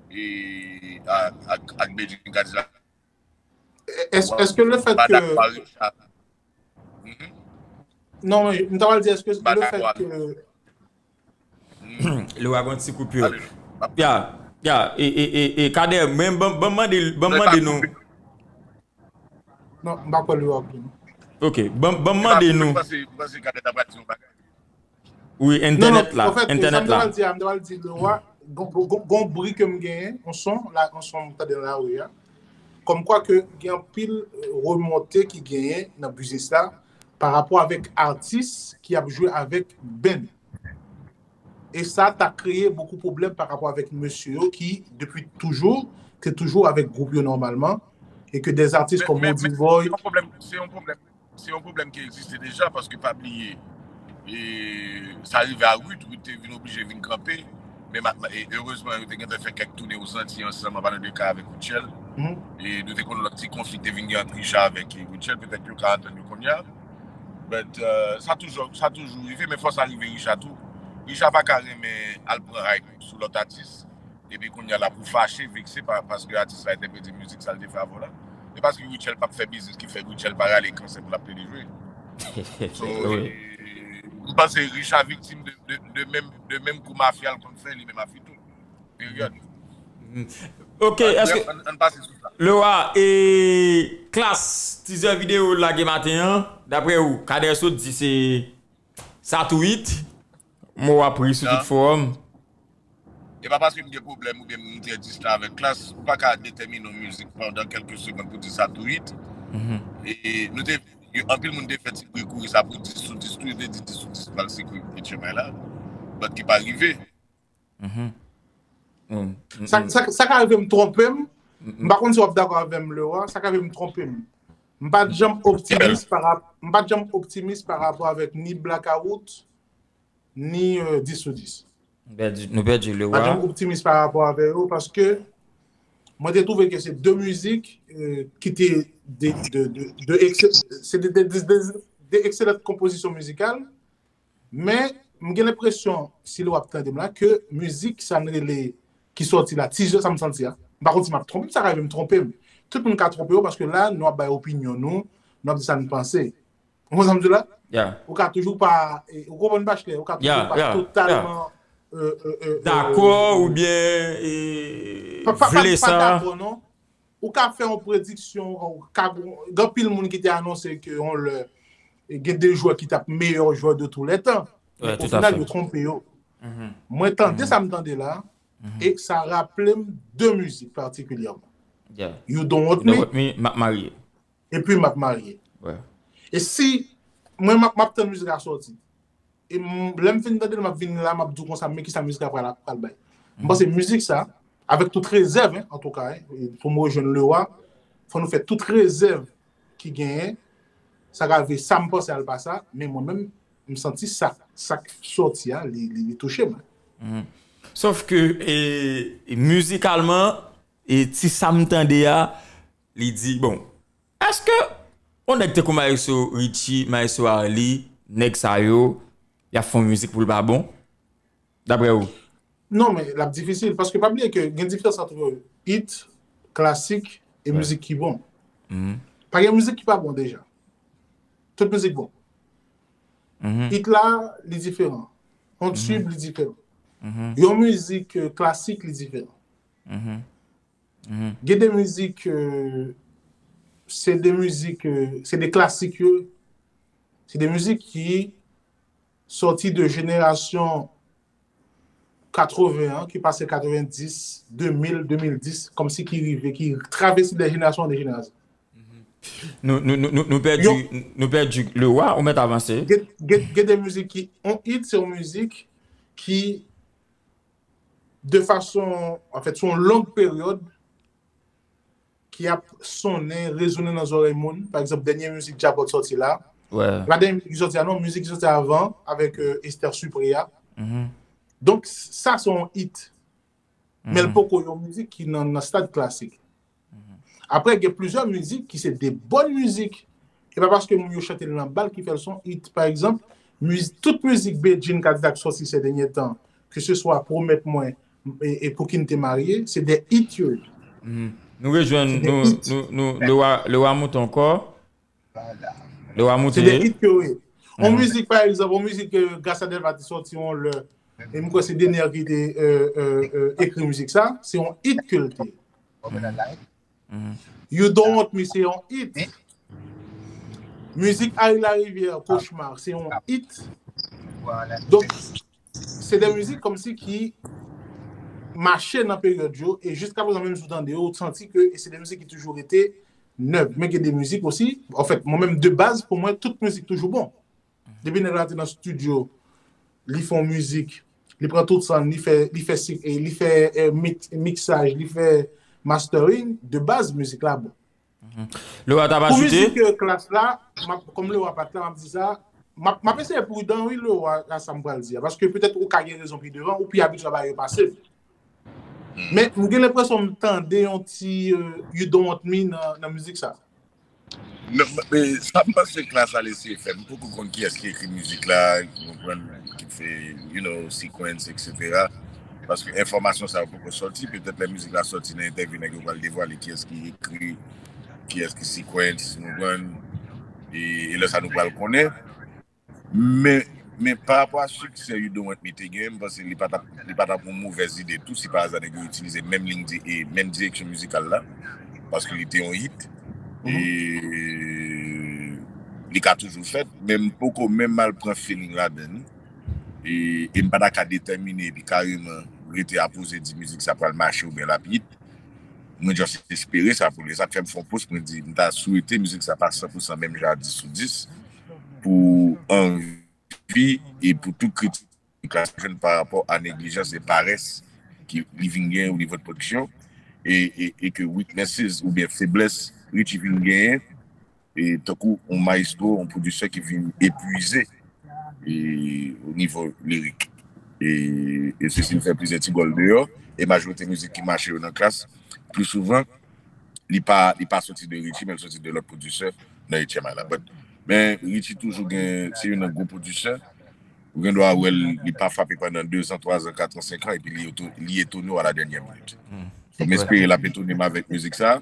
e, a- ak, ak Bedjine Kadilak. Èske, èske le fait Pa que dakò ak Richard. Mhm. Non, men m ta pral di, èske Pa le dakò fait ak que Leroy gon ti koupi. Ale, pa- Ya, ya, e, e, e, e, Kader, men ban ban mande, ban Mwen pa mande nou. koupe. Non, m pa kwè Leroy ap vini. Ok, ban ban M pa mande koupe, nou. M panse, m panse Kadè ta pral di yon bagay. Wi, Non, non, entènèt la, an fèt, sa entènèt m ta la. pral di a, m ta pral di Leroy, gon, gon, gon, gon bri ke m genyen, on son, la, on son m tande nan lari a. Kòmkwa ke gen anpil, euh, remonte ki genyen nan biznis la pa rapò avèk atis ki ap jwe avèk band. E sa ta kreye bokou pwoblèm pa rapò avèk mesye yo ki, depi toujou, te toujou avèk gwoup yo nòmalman, e ke dèzatis Men, kòm men, Roody men Boy, se yon pwoblèm, se yon pwoblèm, se yon pwoblèm ki egziste deja, paske pa bliye, e, sa rive a Ruth, Ruth te vin oblije vin kanpe, men ma- ma- e, erezman, yo te gentan fè kèk toune Ozantiy ansanm, an palan de ka avèk Rutshelle. Mhm. E nou te konn lòt ti konfli ki te vin gen ant Richard avèk e, Rutshelle, petèt yo ka antann yo kounye a. But, euh, sa toujou, sa toujou rive, men fò sa rive Richard tou. Richard pa ka renmen al pran hype sou lòt atis, epi kounye a l ap ou fache, vekse pa, paske atis la entèprete mizik sa l te fè avan la. E paske Rutshelle p ap fè biznis ki fè Rutshelle pa rale kansè pou l ap plede jwe. So, Wi. e, m panse Richard viktim de, de, de menm, de menm kou mafya l konn fè li menm a Fito. Peryòd. Ok, èske Bref, ann, ann pase sou sa. Leroy, e Klass, tizè videyo lage maten an, daprè ou, Kader sot di se sa tweet, mo a pri sou tout fowòm. E pa paske m gen pwoblèm oubyen m trè distan avèk Klass, ou pa ka detèmine yon mizik pandan kèlke segonn pou di sa tweet. E nou te, yo- anpil moun te fè ti bri kouri sa pou dis sou dis tou, yo te di dis sou dis pral sekwe H M I la, but ki pa rive. Sa, sa, sa ka rive m twonpe m. M pa konn si w ap dakò avè m, Leroy. Sa ka rive m twonpe m. M pa t janm optimis pa rap- m pa t janm optimis pa rapò avèk ni Blackout, ni, euh, dis sou dis. Nou pèdi, nou pèdi M pa t janm Leroy. Optimis pa rapò avè yo, paske mwen te twouve ke se de mizik, euh, ki te de, de, de, de ekse- se de, de, de, de, de ekselan konpozisyon mizikal, men m gen lenpresyon, si Leroy ap tande m la, ke mizik sa n rele ki sòti la, tizè sa m santi a. M pa konn si m ap twonpe m, sa ka rive m twonpe m. Tout moun ka twonpe yo, paske la, nou ap bay opinyon nou, nou ap di sa n panse. Ou konprann sa m di la? Yeah. Ou ka toujou pa, e, ou konprann Bachelet, ou ka toujou Yeah, pa yeah, totalman dakò oubyen vle sa. Ou ka fè yon prediksyon, gen anpil moun ki te anonse ke yon lè gen de jwè ki t ap meyè jwè de tou lè tan. Men o final, yo twonpe yo. Mwen tande sa m tande la, e sa raple m de mizik patikilyèman. You Don't Want Me, M ap marye. Epi M ap marye. E si mwen m ap tann mizik la sòti, e lè m fin tande l, m ap vin la, m ap di w konsa, men kisa mizik la pral, pral bay. M panse mizik sa, avèk tout rezèv, antouka, pou m rejwenn Lewa, fò nou fè tout rezèv ki genyen. Sa ka rive, sa m panse a l pa sa, men mwen menm, m santi sa, sa k sòti a, li, li, li touche mwen. Sòf ke, e, mizikalman, e ti sa m tande a, li di, bon, èske yon nèg tankou Maestro Richie, Maestro Arly, nèg sa yo, y ap fè yon mizik pou l pa bon? Daprè ou? Non, men l ap difisil, paske pa bliye ke gen diferans ant hit, klasik, e mizik ki bon. Pa gen mizik ki pa bon deja. Tout mizik bon. Hit la, li diferan. Yon tube, li diferan. Yon mizik klasik, li diferan. Gen de mizik, se de mizik, se de klasik yo, se de mizik ki sòti de jenerasyon katreven an, ki pase katrevendis, de mil, de mil dis, kòmsi ki rive, ki travèse de jenerasyon an de jenerasyon. Nou, nou, nou, nou, nou pèdi, nou pèdi Lewa, ou mèt avanse. Gen, gen, gen de mizik ki, yon hit, se yon mizik ki, de fason, anfèt, sou yon long peryòd, ki ap sonnen, rezonnen nan zòrèy moun. Pa egzanp, dènye mizik Djapòt sòti la. Pa dènye mizik ki sòti a, non, mizik ki sòti avan, avèk Esther Supré a. Donk, sa se yon hit. Men l poko yon mizik ki nan, nan stad klasik. Apre, gen plizyè mizik ki se de bòn mizik. E pa paske moun yo chante l nan bal ki fè l se yon hit. Pa egzanp, tout mizik Bedjine Cadillac sòti se dènye tan, ke se swa Pwomèt Mwen e Pouki n te marye, se de hit yo ye. Nou rejwenn, nou, nou, nou, Lewa, Lewa moute ankò. Lewa moute. Se de hit yo ye. Yon mizik, pa egzanp, yon mizik Gracia Delva te sòti yon lè, e m kwè se Dener ki te ekri mizik sa, se yon hit ke l te ye. You Don't Want Me se yon hit. Mizik Harry Larivière, Cauchemar, se yon hit. Donk, se de mizik kòmsi ki mache nan peryòd yo, e jiska prezan, menm si w tande yo, ou santi ke se de mizik ki toujou rete nèv. Men gen de mizik osi, anfèt, mwen menm, de baz, pou mwen, tout mizik toujou bon. Depi nèg la te nan estidyo, li fè yon mizik, li pran tout sa l, li fè, li fè, li fè miksaj, li fè mastering, de baz, mizik la bon. Lewa ta pa site? Pou mizik klas la, kòm Lewa pa t la, m ap di sa, m ap eseye pridan, wi, Lewa, a sa m pral di a, paske petèt ou ka gen rezon pi devan, ou pi abitye a bagay yo pase m. Men, m gen lenpresyon m tande yon ti You Don't Want Me nan mizik sa. Sa m panse klas la eseye fè, m poko konn kiyès ki ekri mizik la, ki konprann, ki fè, you know, sequence, et cetera. Paske enfòmasyon sa yo poko sòti, petèt lè mizik la sòti nan entèvyou, nèg yo pral devwale kiyès ki ekri, kiyès ki sequence, nou konprann, e lè sa nou pral konnen. Men, men pa rapò a siksè You Don't Want Me te gen, m panse li pa t ap, li pa t ap yon movèz ide tou si pa aza nèg yo itilize menm liy, menm direksyon mizikal la, paske li te yon hit. E li ka toujou fèt, men m poko menm al pran feeling ladan li. E, e m pa ta ka detèmine epi kareman rete apoze di mizik sa pral mache oubyen l ap hit. Mwen just espere sa pou li. Sa k fè m fè yon post, mwen di, m ta swete mizik sa pa san pou san menm jan a dis sou dis pou anvi e pou tout kritik la jwenn pa rapò a neglijans e parès ki li vin gen o nivo de pwodiksyon e, e, e ke weaknesses oubyen feblès Richie vin genyen e tankou yon mayestwo, yon pwodisè ki vin epwize e o nivo lirik. E, e se si l fè plizyè ti gòl deyò, e majorite mizik ki mache yo nan klas, pli souvan, li pa, li pa soti de Richie, men l soti de lòt pwodisè nan Etyèm Island. But, men Richie toujou gen, se youn nan gwo pwodisè, ou gen dwa wè l, li pa frape pandan de zan, twa zan, kat an, senk an, epi li, li etone w a la dènyè minit. So, m espere l ap etone m avèk mizik sa.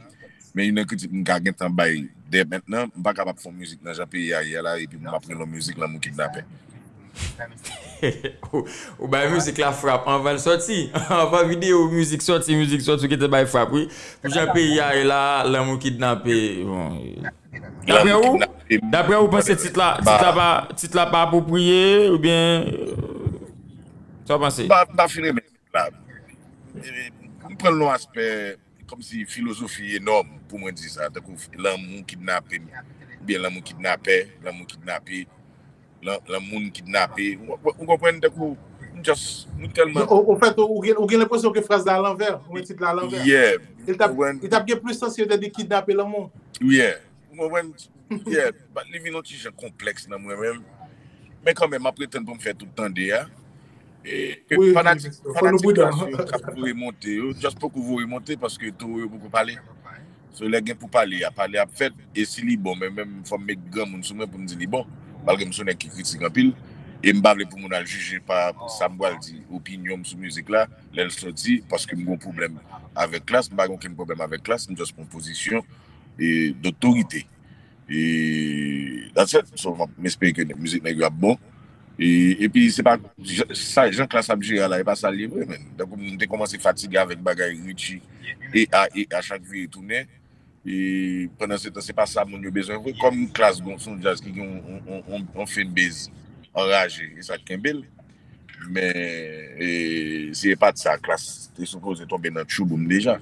Men youn nan kritik m ka gentan bay dè mentnan, m pa kapab fè yon mizik nan jan peyi a ye a la, epi m ap rele yon mizik lanmou kidnapè. Ou bay mizik la frap anvan l sòti. Anvan videyo mizik sòti, mizik sòti, ou gentan bay frap, wi. Pou jan peyi a ye la, lanmou kidnape. Bon. Dapre ou, dapre ou panse tit la, tit la pa, tit la pa apwopriye oubyen, euh, sa w panse? M pa, m pa fin renmen tit la. E, m pran l nan aspè kòmsi filozofi enòm pou mwen di sa, tankou lanmou kidnape m, oubyen lanmou kidnapè, lanmou kidnape, lan, lan moun kidnape. Ou, ou, ou konprann, tankou, m just, m tèlman. Ou, ou, ou fèt, ou, ou gen, ou gen lenpresyon ke fraz la alanvè, ou met tit la alanvè. Yeah. Li t ap, li t ap gen plis sans si yo te di kidnape lanmou. Yeah. Ou konprann? Yeah. But li vin yon ti jan konplèks nan mwen menm. Men kanmenm, m ap ret tann pou m fè tout tande a. E, ke fanatik, fanatik Klass yo k ap voye monte yo, just poko voye monte paske towo yo poko pale. So, lè gen pou pale a, pale ap fèt, e si li bon, men menm fò m met granmoun sou mwen pou m di li bon, malgre m se yon nèg ki kritik anpil, e m pa vle pou moun al jije pa sa m pral di, opinyon m sou mizik la, lè l sòti, paske m gen yon pwoblèm avèk Klass, m pa gen okenn pwoblèm avèk Klass, m just pran pozisyon, e, dotorite. E, that's it. So, m ap, m espere ke mizik nèg yo ap bon. E, epi, se pa, jan, sa, jan Klass ap jere a la, e pa sa l ye vre, men. Donk, m te kòmanse fatige avèk bagay Richie, e a, e a, chak vire tounen. E, pandan se tan, se pa sa moun yo bezwen vre. Kòm Klass gon, se yon djaz ki gen yon, yon, yon, yon, yon fanbase anraje, e sa k kenbe l. Men, e, si e pa t sa, Klass te sipoze tonbe nan tchouboum deja.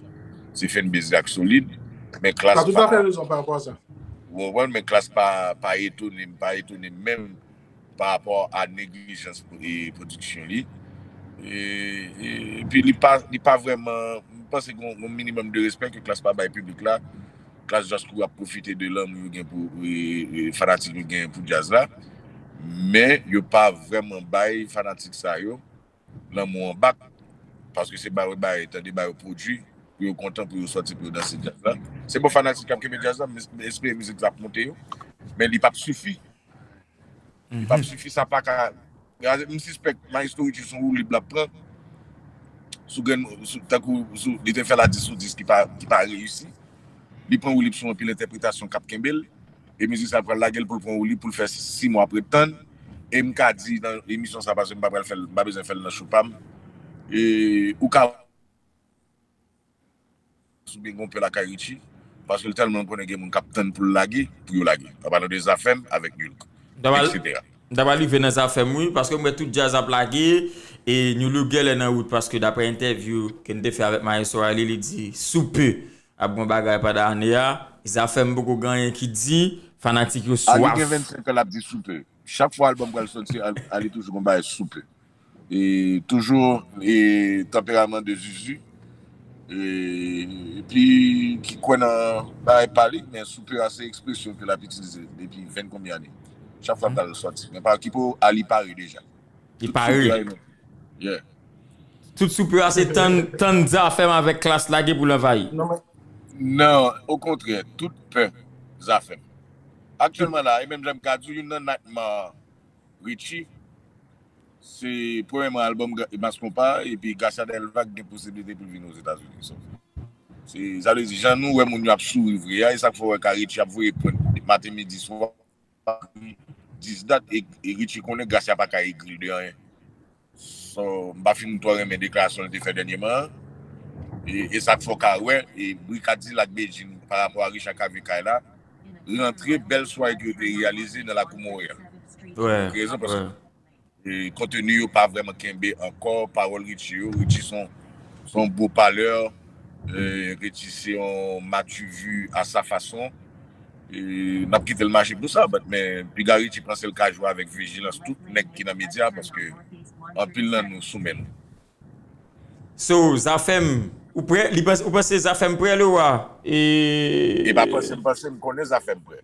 Se fanbase la k solid, men Klass pa. Ou tout à fait raison par rapport à ça. Ou konprann, men Klass pa, pa etone m, pa etone m menm pa rapò a neglijans, e, pwodiksyon li. E, e, epi li pa, li pa vrèman, m panse gen yon, yon minimòm de respè ke Klass pa bay piblik la. Klass just kou ap pwofite de lanmou yo gen pou, e, e, fanatik yo gen pou djaz la. Men yo pa vrèman bay fanatik sa yo lanmou an bak. Paske se ba yo bay, tande ba yo pwodui, pou yo kontan, pou yo sòti, pou yo danse djaz la. Se bon fanatik k ap kenbe djaz la, m es-, m espere mizik la ap monte yo. Men li p ap sifi. Li p ap sifi, sa pa ka. M sispèk Maestro Richie se yon woulib l ap pran. Sou grenn, sou, tankou, sou, li te fè l a dis sou dis ki pa, ki pa reyisi. Li pran woulib sou anpil entèpretasyon k ap kenbe l. E mizik sa pral lage l pou l pran woulib pou l fè sis mwa ap ret tann. E m ka di nan emisyon sa, paske m pa pral fè l, m pa bezwen fè l nan show pa m. E ou ka oubyen gen yon pè lakay Richie, paske l tèlman konnen gen moun k ap tann pou l lage, pou yo lage. An palan de Zafèm avèk Nulk, etsetera. M ta pral rive nan Zafèm, wi, paske m wè tout djaz ap lage, e Nulk genlè nan wout, paske daprè entèvyou ke n te fè avèk Maestro Ali, li di, sou pe, ap gon bagay pandan ane a, Zafèm poko gen anyen ki di, fanatik yo swaf. Ali gen vennsenk an, l ap di sou pe. Chak fwa albòm pral sòti, al-, Ali toujou gon bagay sou pe. E toujou, e tanperaman de Zuzu. E, epi ki kwè nan bagay pa li, men sou pe a se ekspresyon ke l ap itilize depi ven konbyen ane. Chak fwa pral sòti. Men pa ki pou Ali pare deja. Li pare. Yeah. Tout sou pe a se tann, tann Zafèm avèk Klass lage pou l anvayi. Non, men, non, okontrè, tout pè Zafèm. Aktyèlman la, e menm jan m ka di w, youn nan nightmare Richie, se premyèman albòm Ga-, Mass Konpa, epi Garcia Delva gen posiblite pou l vin Ozetazini. So, se, sa vle di, jan nou wè moun yo ap souri vre a, e sa k fè w wè ka Richie ap voye pwent maten, midi, swa, dis dat, e, e Richie konnen Garcia pa ka egri l de anyen. So, m pa fin twò renmen deklarasyon l te fè dènyèman an. E, e sa k fè w ka wè, e bri Kadilak Bedjine pa rapò a Richard Cavé kay la, rantre bèl sware ke yo te reyalize nan lakou Montréal. Wi, rezon, paske, wi, e, konteni yo pa vrèman kenbe ankò, pawòl Richie yo, Richie se yon, se yon bon palè, e, Richie se yon matuvu a sa fason. E, n ap kite l mache pou sa, but, men piga Richie panse l ka jwe avèk vijilans tout nèg ki nan medya, paske anpil nan nou sou men nou. So, Zafèm, ou prè? Li panse, ou panse Zafèm prè, Lewa? E, e pa panse, m panse m konnen Zafèm prè.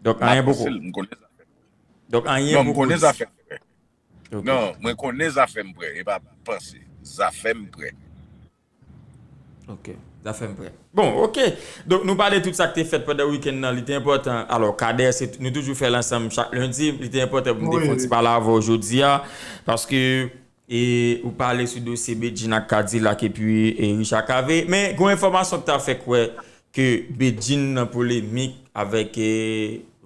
Donk, anyen poko. M konnen Zafèm prè. Donk, anyen poko. Non, m konnen Zafèm prè. Ok. Non, mwen konnen Zafèm prè, e pa panse. Zafèm prè. Ok. Zafèm prè. Bon, ok. Donk, nou pale tout sa k te fèt pandan wikenn nan. Li te enpòtan. Alò, Kader, se, nou toujou fè l ansanm chak lendi. Li te enpòtan pou m te fè yon ti pale avè w jodi a. Paske, e, ou pale sou dosye Bedjine ak Kadilak epi, e, Richard Cavé. Men, gen yon enfòmasyon k ta fè kwè ke Bedjine nan polemik avèk, e,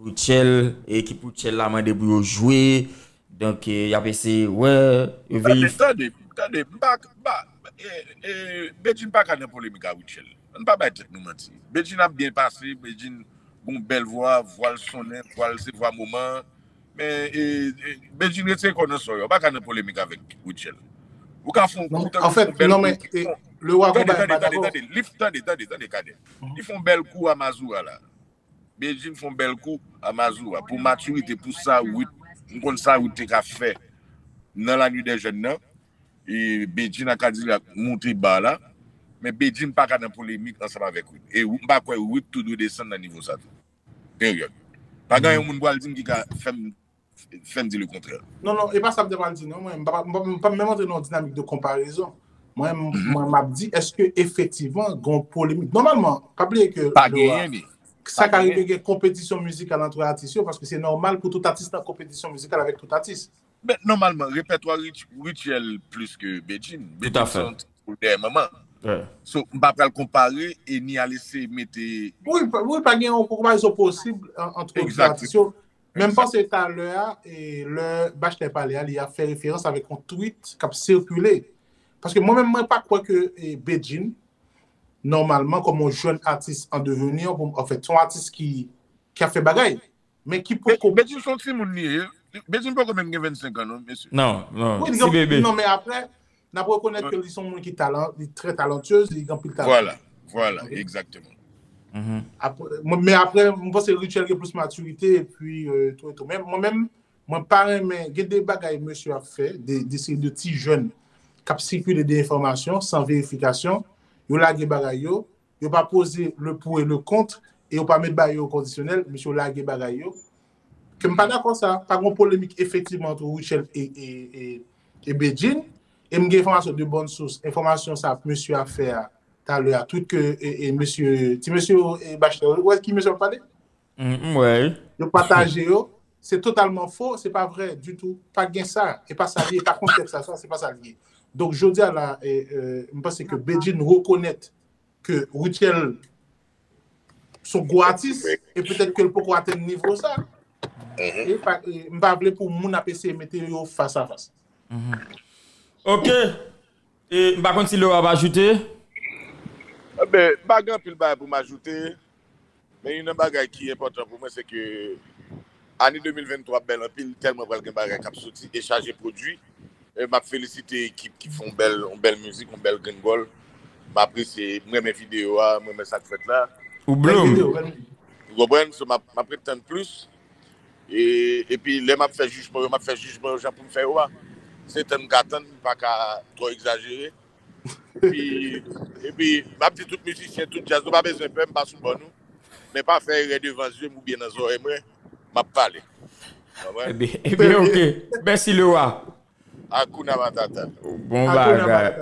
Rutshelle, e ekip Rutshelle la mande pou yo jwe. Donk, eh, y ap eseye wè, yo verifye. Tande, tande, tande, m pa, m pa, eh, eh, Bedjine pa ka nan polemik a Rutshelle. Ann pa bay tèt nou manti. Bedjine ap byen pase, Bedjine gon bèl vwa, vwa l sonnen, vwa l se vwa moman an. Men, eh, eh, Bedjine retire kò w nan sò yo, pa ka nan polemik avèk Rutshelle. Ou ka fè yon kou, tankou fè yon bèl kou. Non, men, eh, Lewa Konba pa dakò. Tande, tande, tande, tande, tande, Kadè. Li fè yon bèl kou a Mazora la. Bedjine fè yon bèl kou a Mazora. Pou matirite, pou sa Ruth, m konn sa Ruth te ka fè nan La Nuit des Jeunes nan. E Bedjine ak Kadilak moute ba la. Men Bedjine pa ka nan polemik ansanm avèk Ruth. E m pa kwè Ruth tou dwe desann nan nivo sa tou. Peryòd. Pa gen yon moun pral di m ki ka fè m, fè m di le kontrè. Non, non, e pa sa m te pral di, non. Mwen, m pa, m pa, m pa menm antre nan yon dinamik de konparezon. Mwen, m, mwen, m ap di, èske efektivman, gen yon polemik? Nòmalman, pa bliye ke sa ka rive gen konpetisyon mizikal antre atis yo, paske se nòmal pou tout atis nan konpetisyon mizikal avèk tout atis. Men, nòmalman, repètwa Rich-, Rutshelle plis ke Bedjine. Tout à fait. Bedjine se yon ti poul dèyè manman. So, m pa pral konpare e ni al eseye mete. Wi, pa, wi, pa gen yon konparezon posib an-, ant de atis yo. Men m panse talè a, e lè Bachtè pale a, li ap fè referans avèk yon tweet k ap sikile. Paske mwen menm, mwen pa kwè ke, e, Bedjine, nòmalman, kòm yon jèn atis an devenir, pou, anfèt, se yon atis ki, ki ap fè bagay. Men ki poko. Bedjine se yon timoun li ye. Bedjine poko menm gen vennsenk an, non, mesye. Non, non, ti bebe. Non, men apre, n ap rekonèt ke li se yon moun ki talan-, li trè talantyez, li gen anpil talan. Vwala, vwala, egzakteman. Apre, mwen, men apre, mwen panse Rutshelle gen plis matirite, epi, euh, tou, tou. Men mwen menm, mwen pa renmen, gen de bagay mesye ap fè, de, de seri de ti jèn k ap sikile de enfòmasyon san verifikasyon, yo lage bagay yo, yo pa poze le pour et le contre, e yo pa met bagay yo kondisyonèl, mesye yo lage bagay yo. Ke m pa dakò sa, pa gen polemik efektivman ant Rutshelle e, e, e, e Bedjine, e m gen enfòmasyon de bòn sous, enfòmasyon sa mesye a fè a, talè a, tweet ke, e, e mesye, ti mesye, e Bachtè, ou wè ki mesye ap pale? M, m wè. Yo pataje yo, se totalman fo, se pa vrè ditou, pa gen sa, e pa sa li ye, e pa konsèp sa, sa, se pa sa li ye. Donk, jodi a la, e, e, m panse ke Bedjine rekonèt ke Rutshelle se yon gwo atis, e petèt ke l poko atenn nivo sa. E pa, e m pa vle pou moun ap eseye mete yo fas a fas. Ok. E m pa konn si Lewa ap ajoute. Enben, m pa gen anpil bagay pou m ajoute. Men youn nan bagay ki enpòtan pou mwen, se ke ane de mil venntwa ap bèl anpil, tèlman pral gen bagay k ap soti e chaje pwodui. E m ap felisite ekip ki fè yon bèl, yon bèl mizik, yon bèl grenn gòl. M apresye, m renmen videyo a, m renmen sa k fèt la. Ou blow. Bèl videyo, bèl videyo. Ou konprann? So, m ap, m ap ret tann plis. E, epi, lè m ap fè jijman yo, m ap fè jijman yo jan pou m fè yo a. Se tann m ka tann, m pa ka twò egzajere. Epi, epi, m ap di tout mizisyen, tout djaz, nou pa bezwen pè, m pa sou bò nou. Men pa fè erè devan zye m oubyen nan zòrèy mwen, m ap pale. Konprann? Ebyen, ebyen, ok. Mèsi, Lewa. Hakuna Matata. Bon bagay.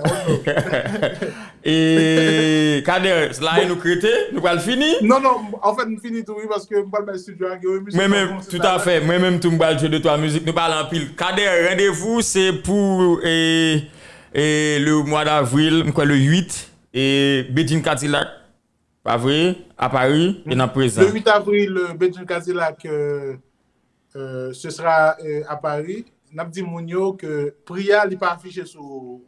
E Kader, la e nou k rete, nou pral fini. Non, non, anfèt, m fini tou, wi, paske m pral bay estidyo a Guerrier, misye. Mwen menm, tout à fait. Mwen menm tou, m pral jwe de twa mizik, nou pale anpil. Kader, randevou, se pou, e, e, le mwa davril, m kwè le uit, e, Bedjine Kadilak, pa vre, a Paris, e nan prezan. Le huit avril, euh, Bedjine Kadilak, euh, euh, ce sera, euh, à Paris. N ap di moun yo ke pri a, li pa afiche sou,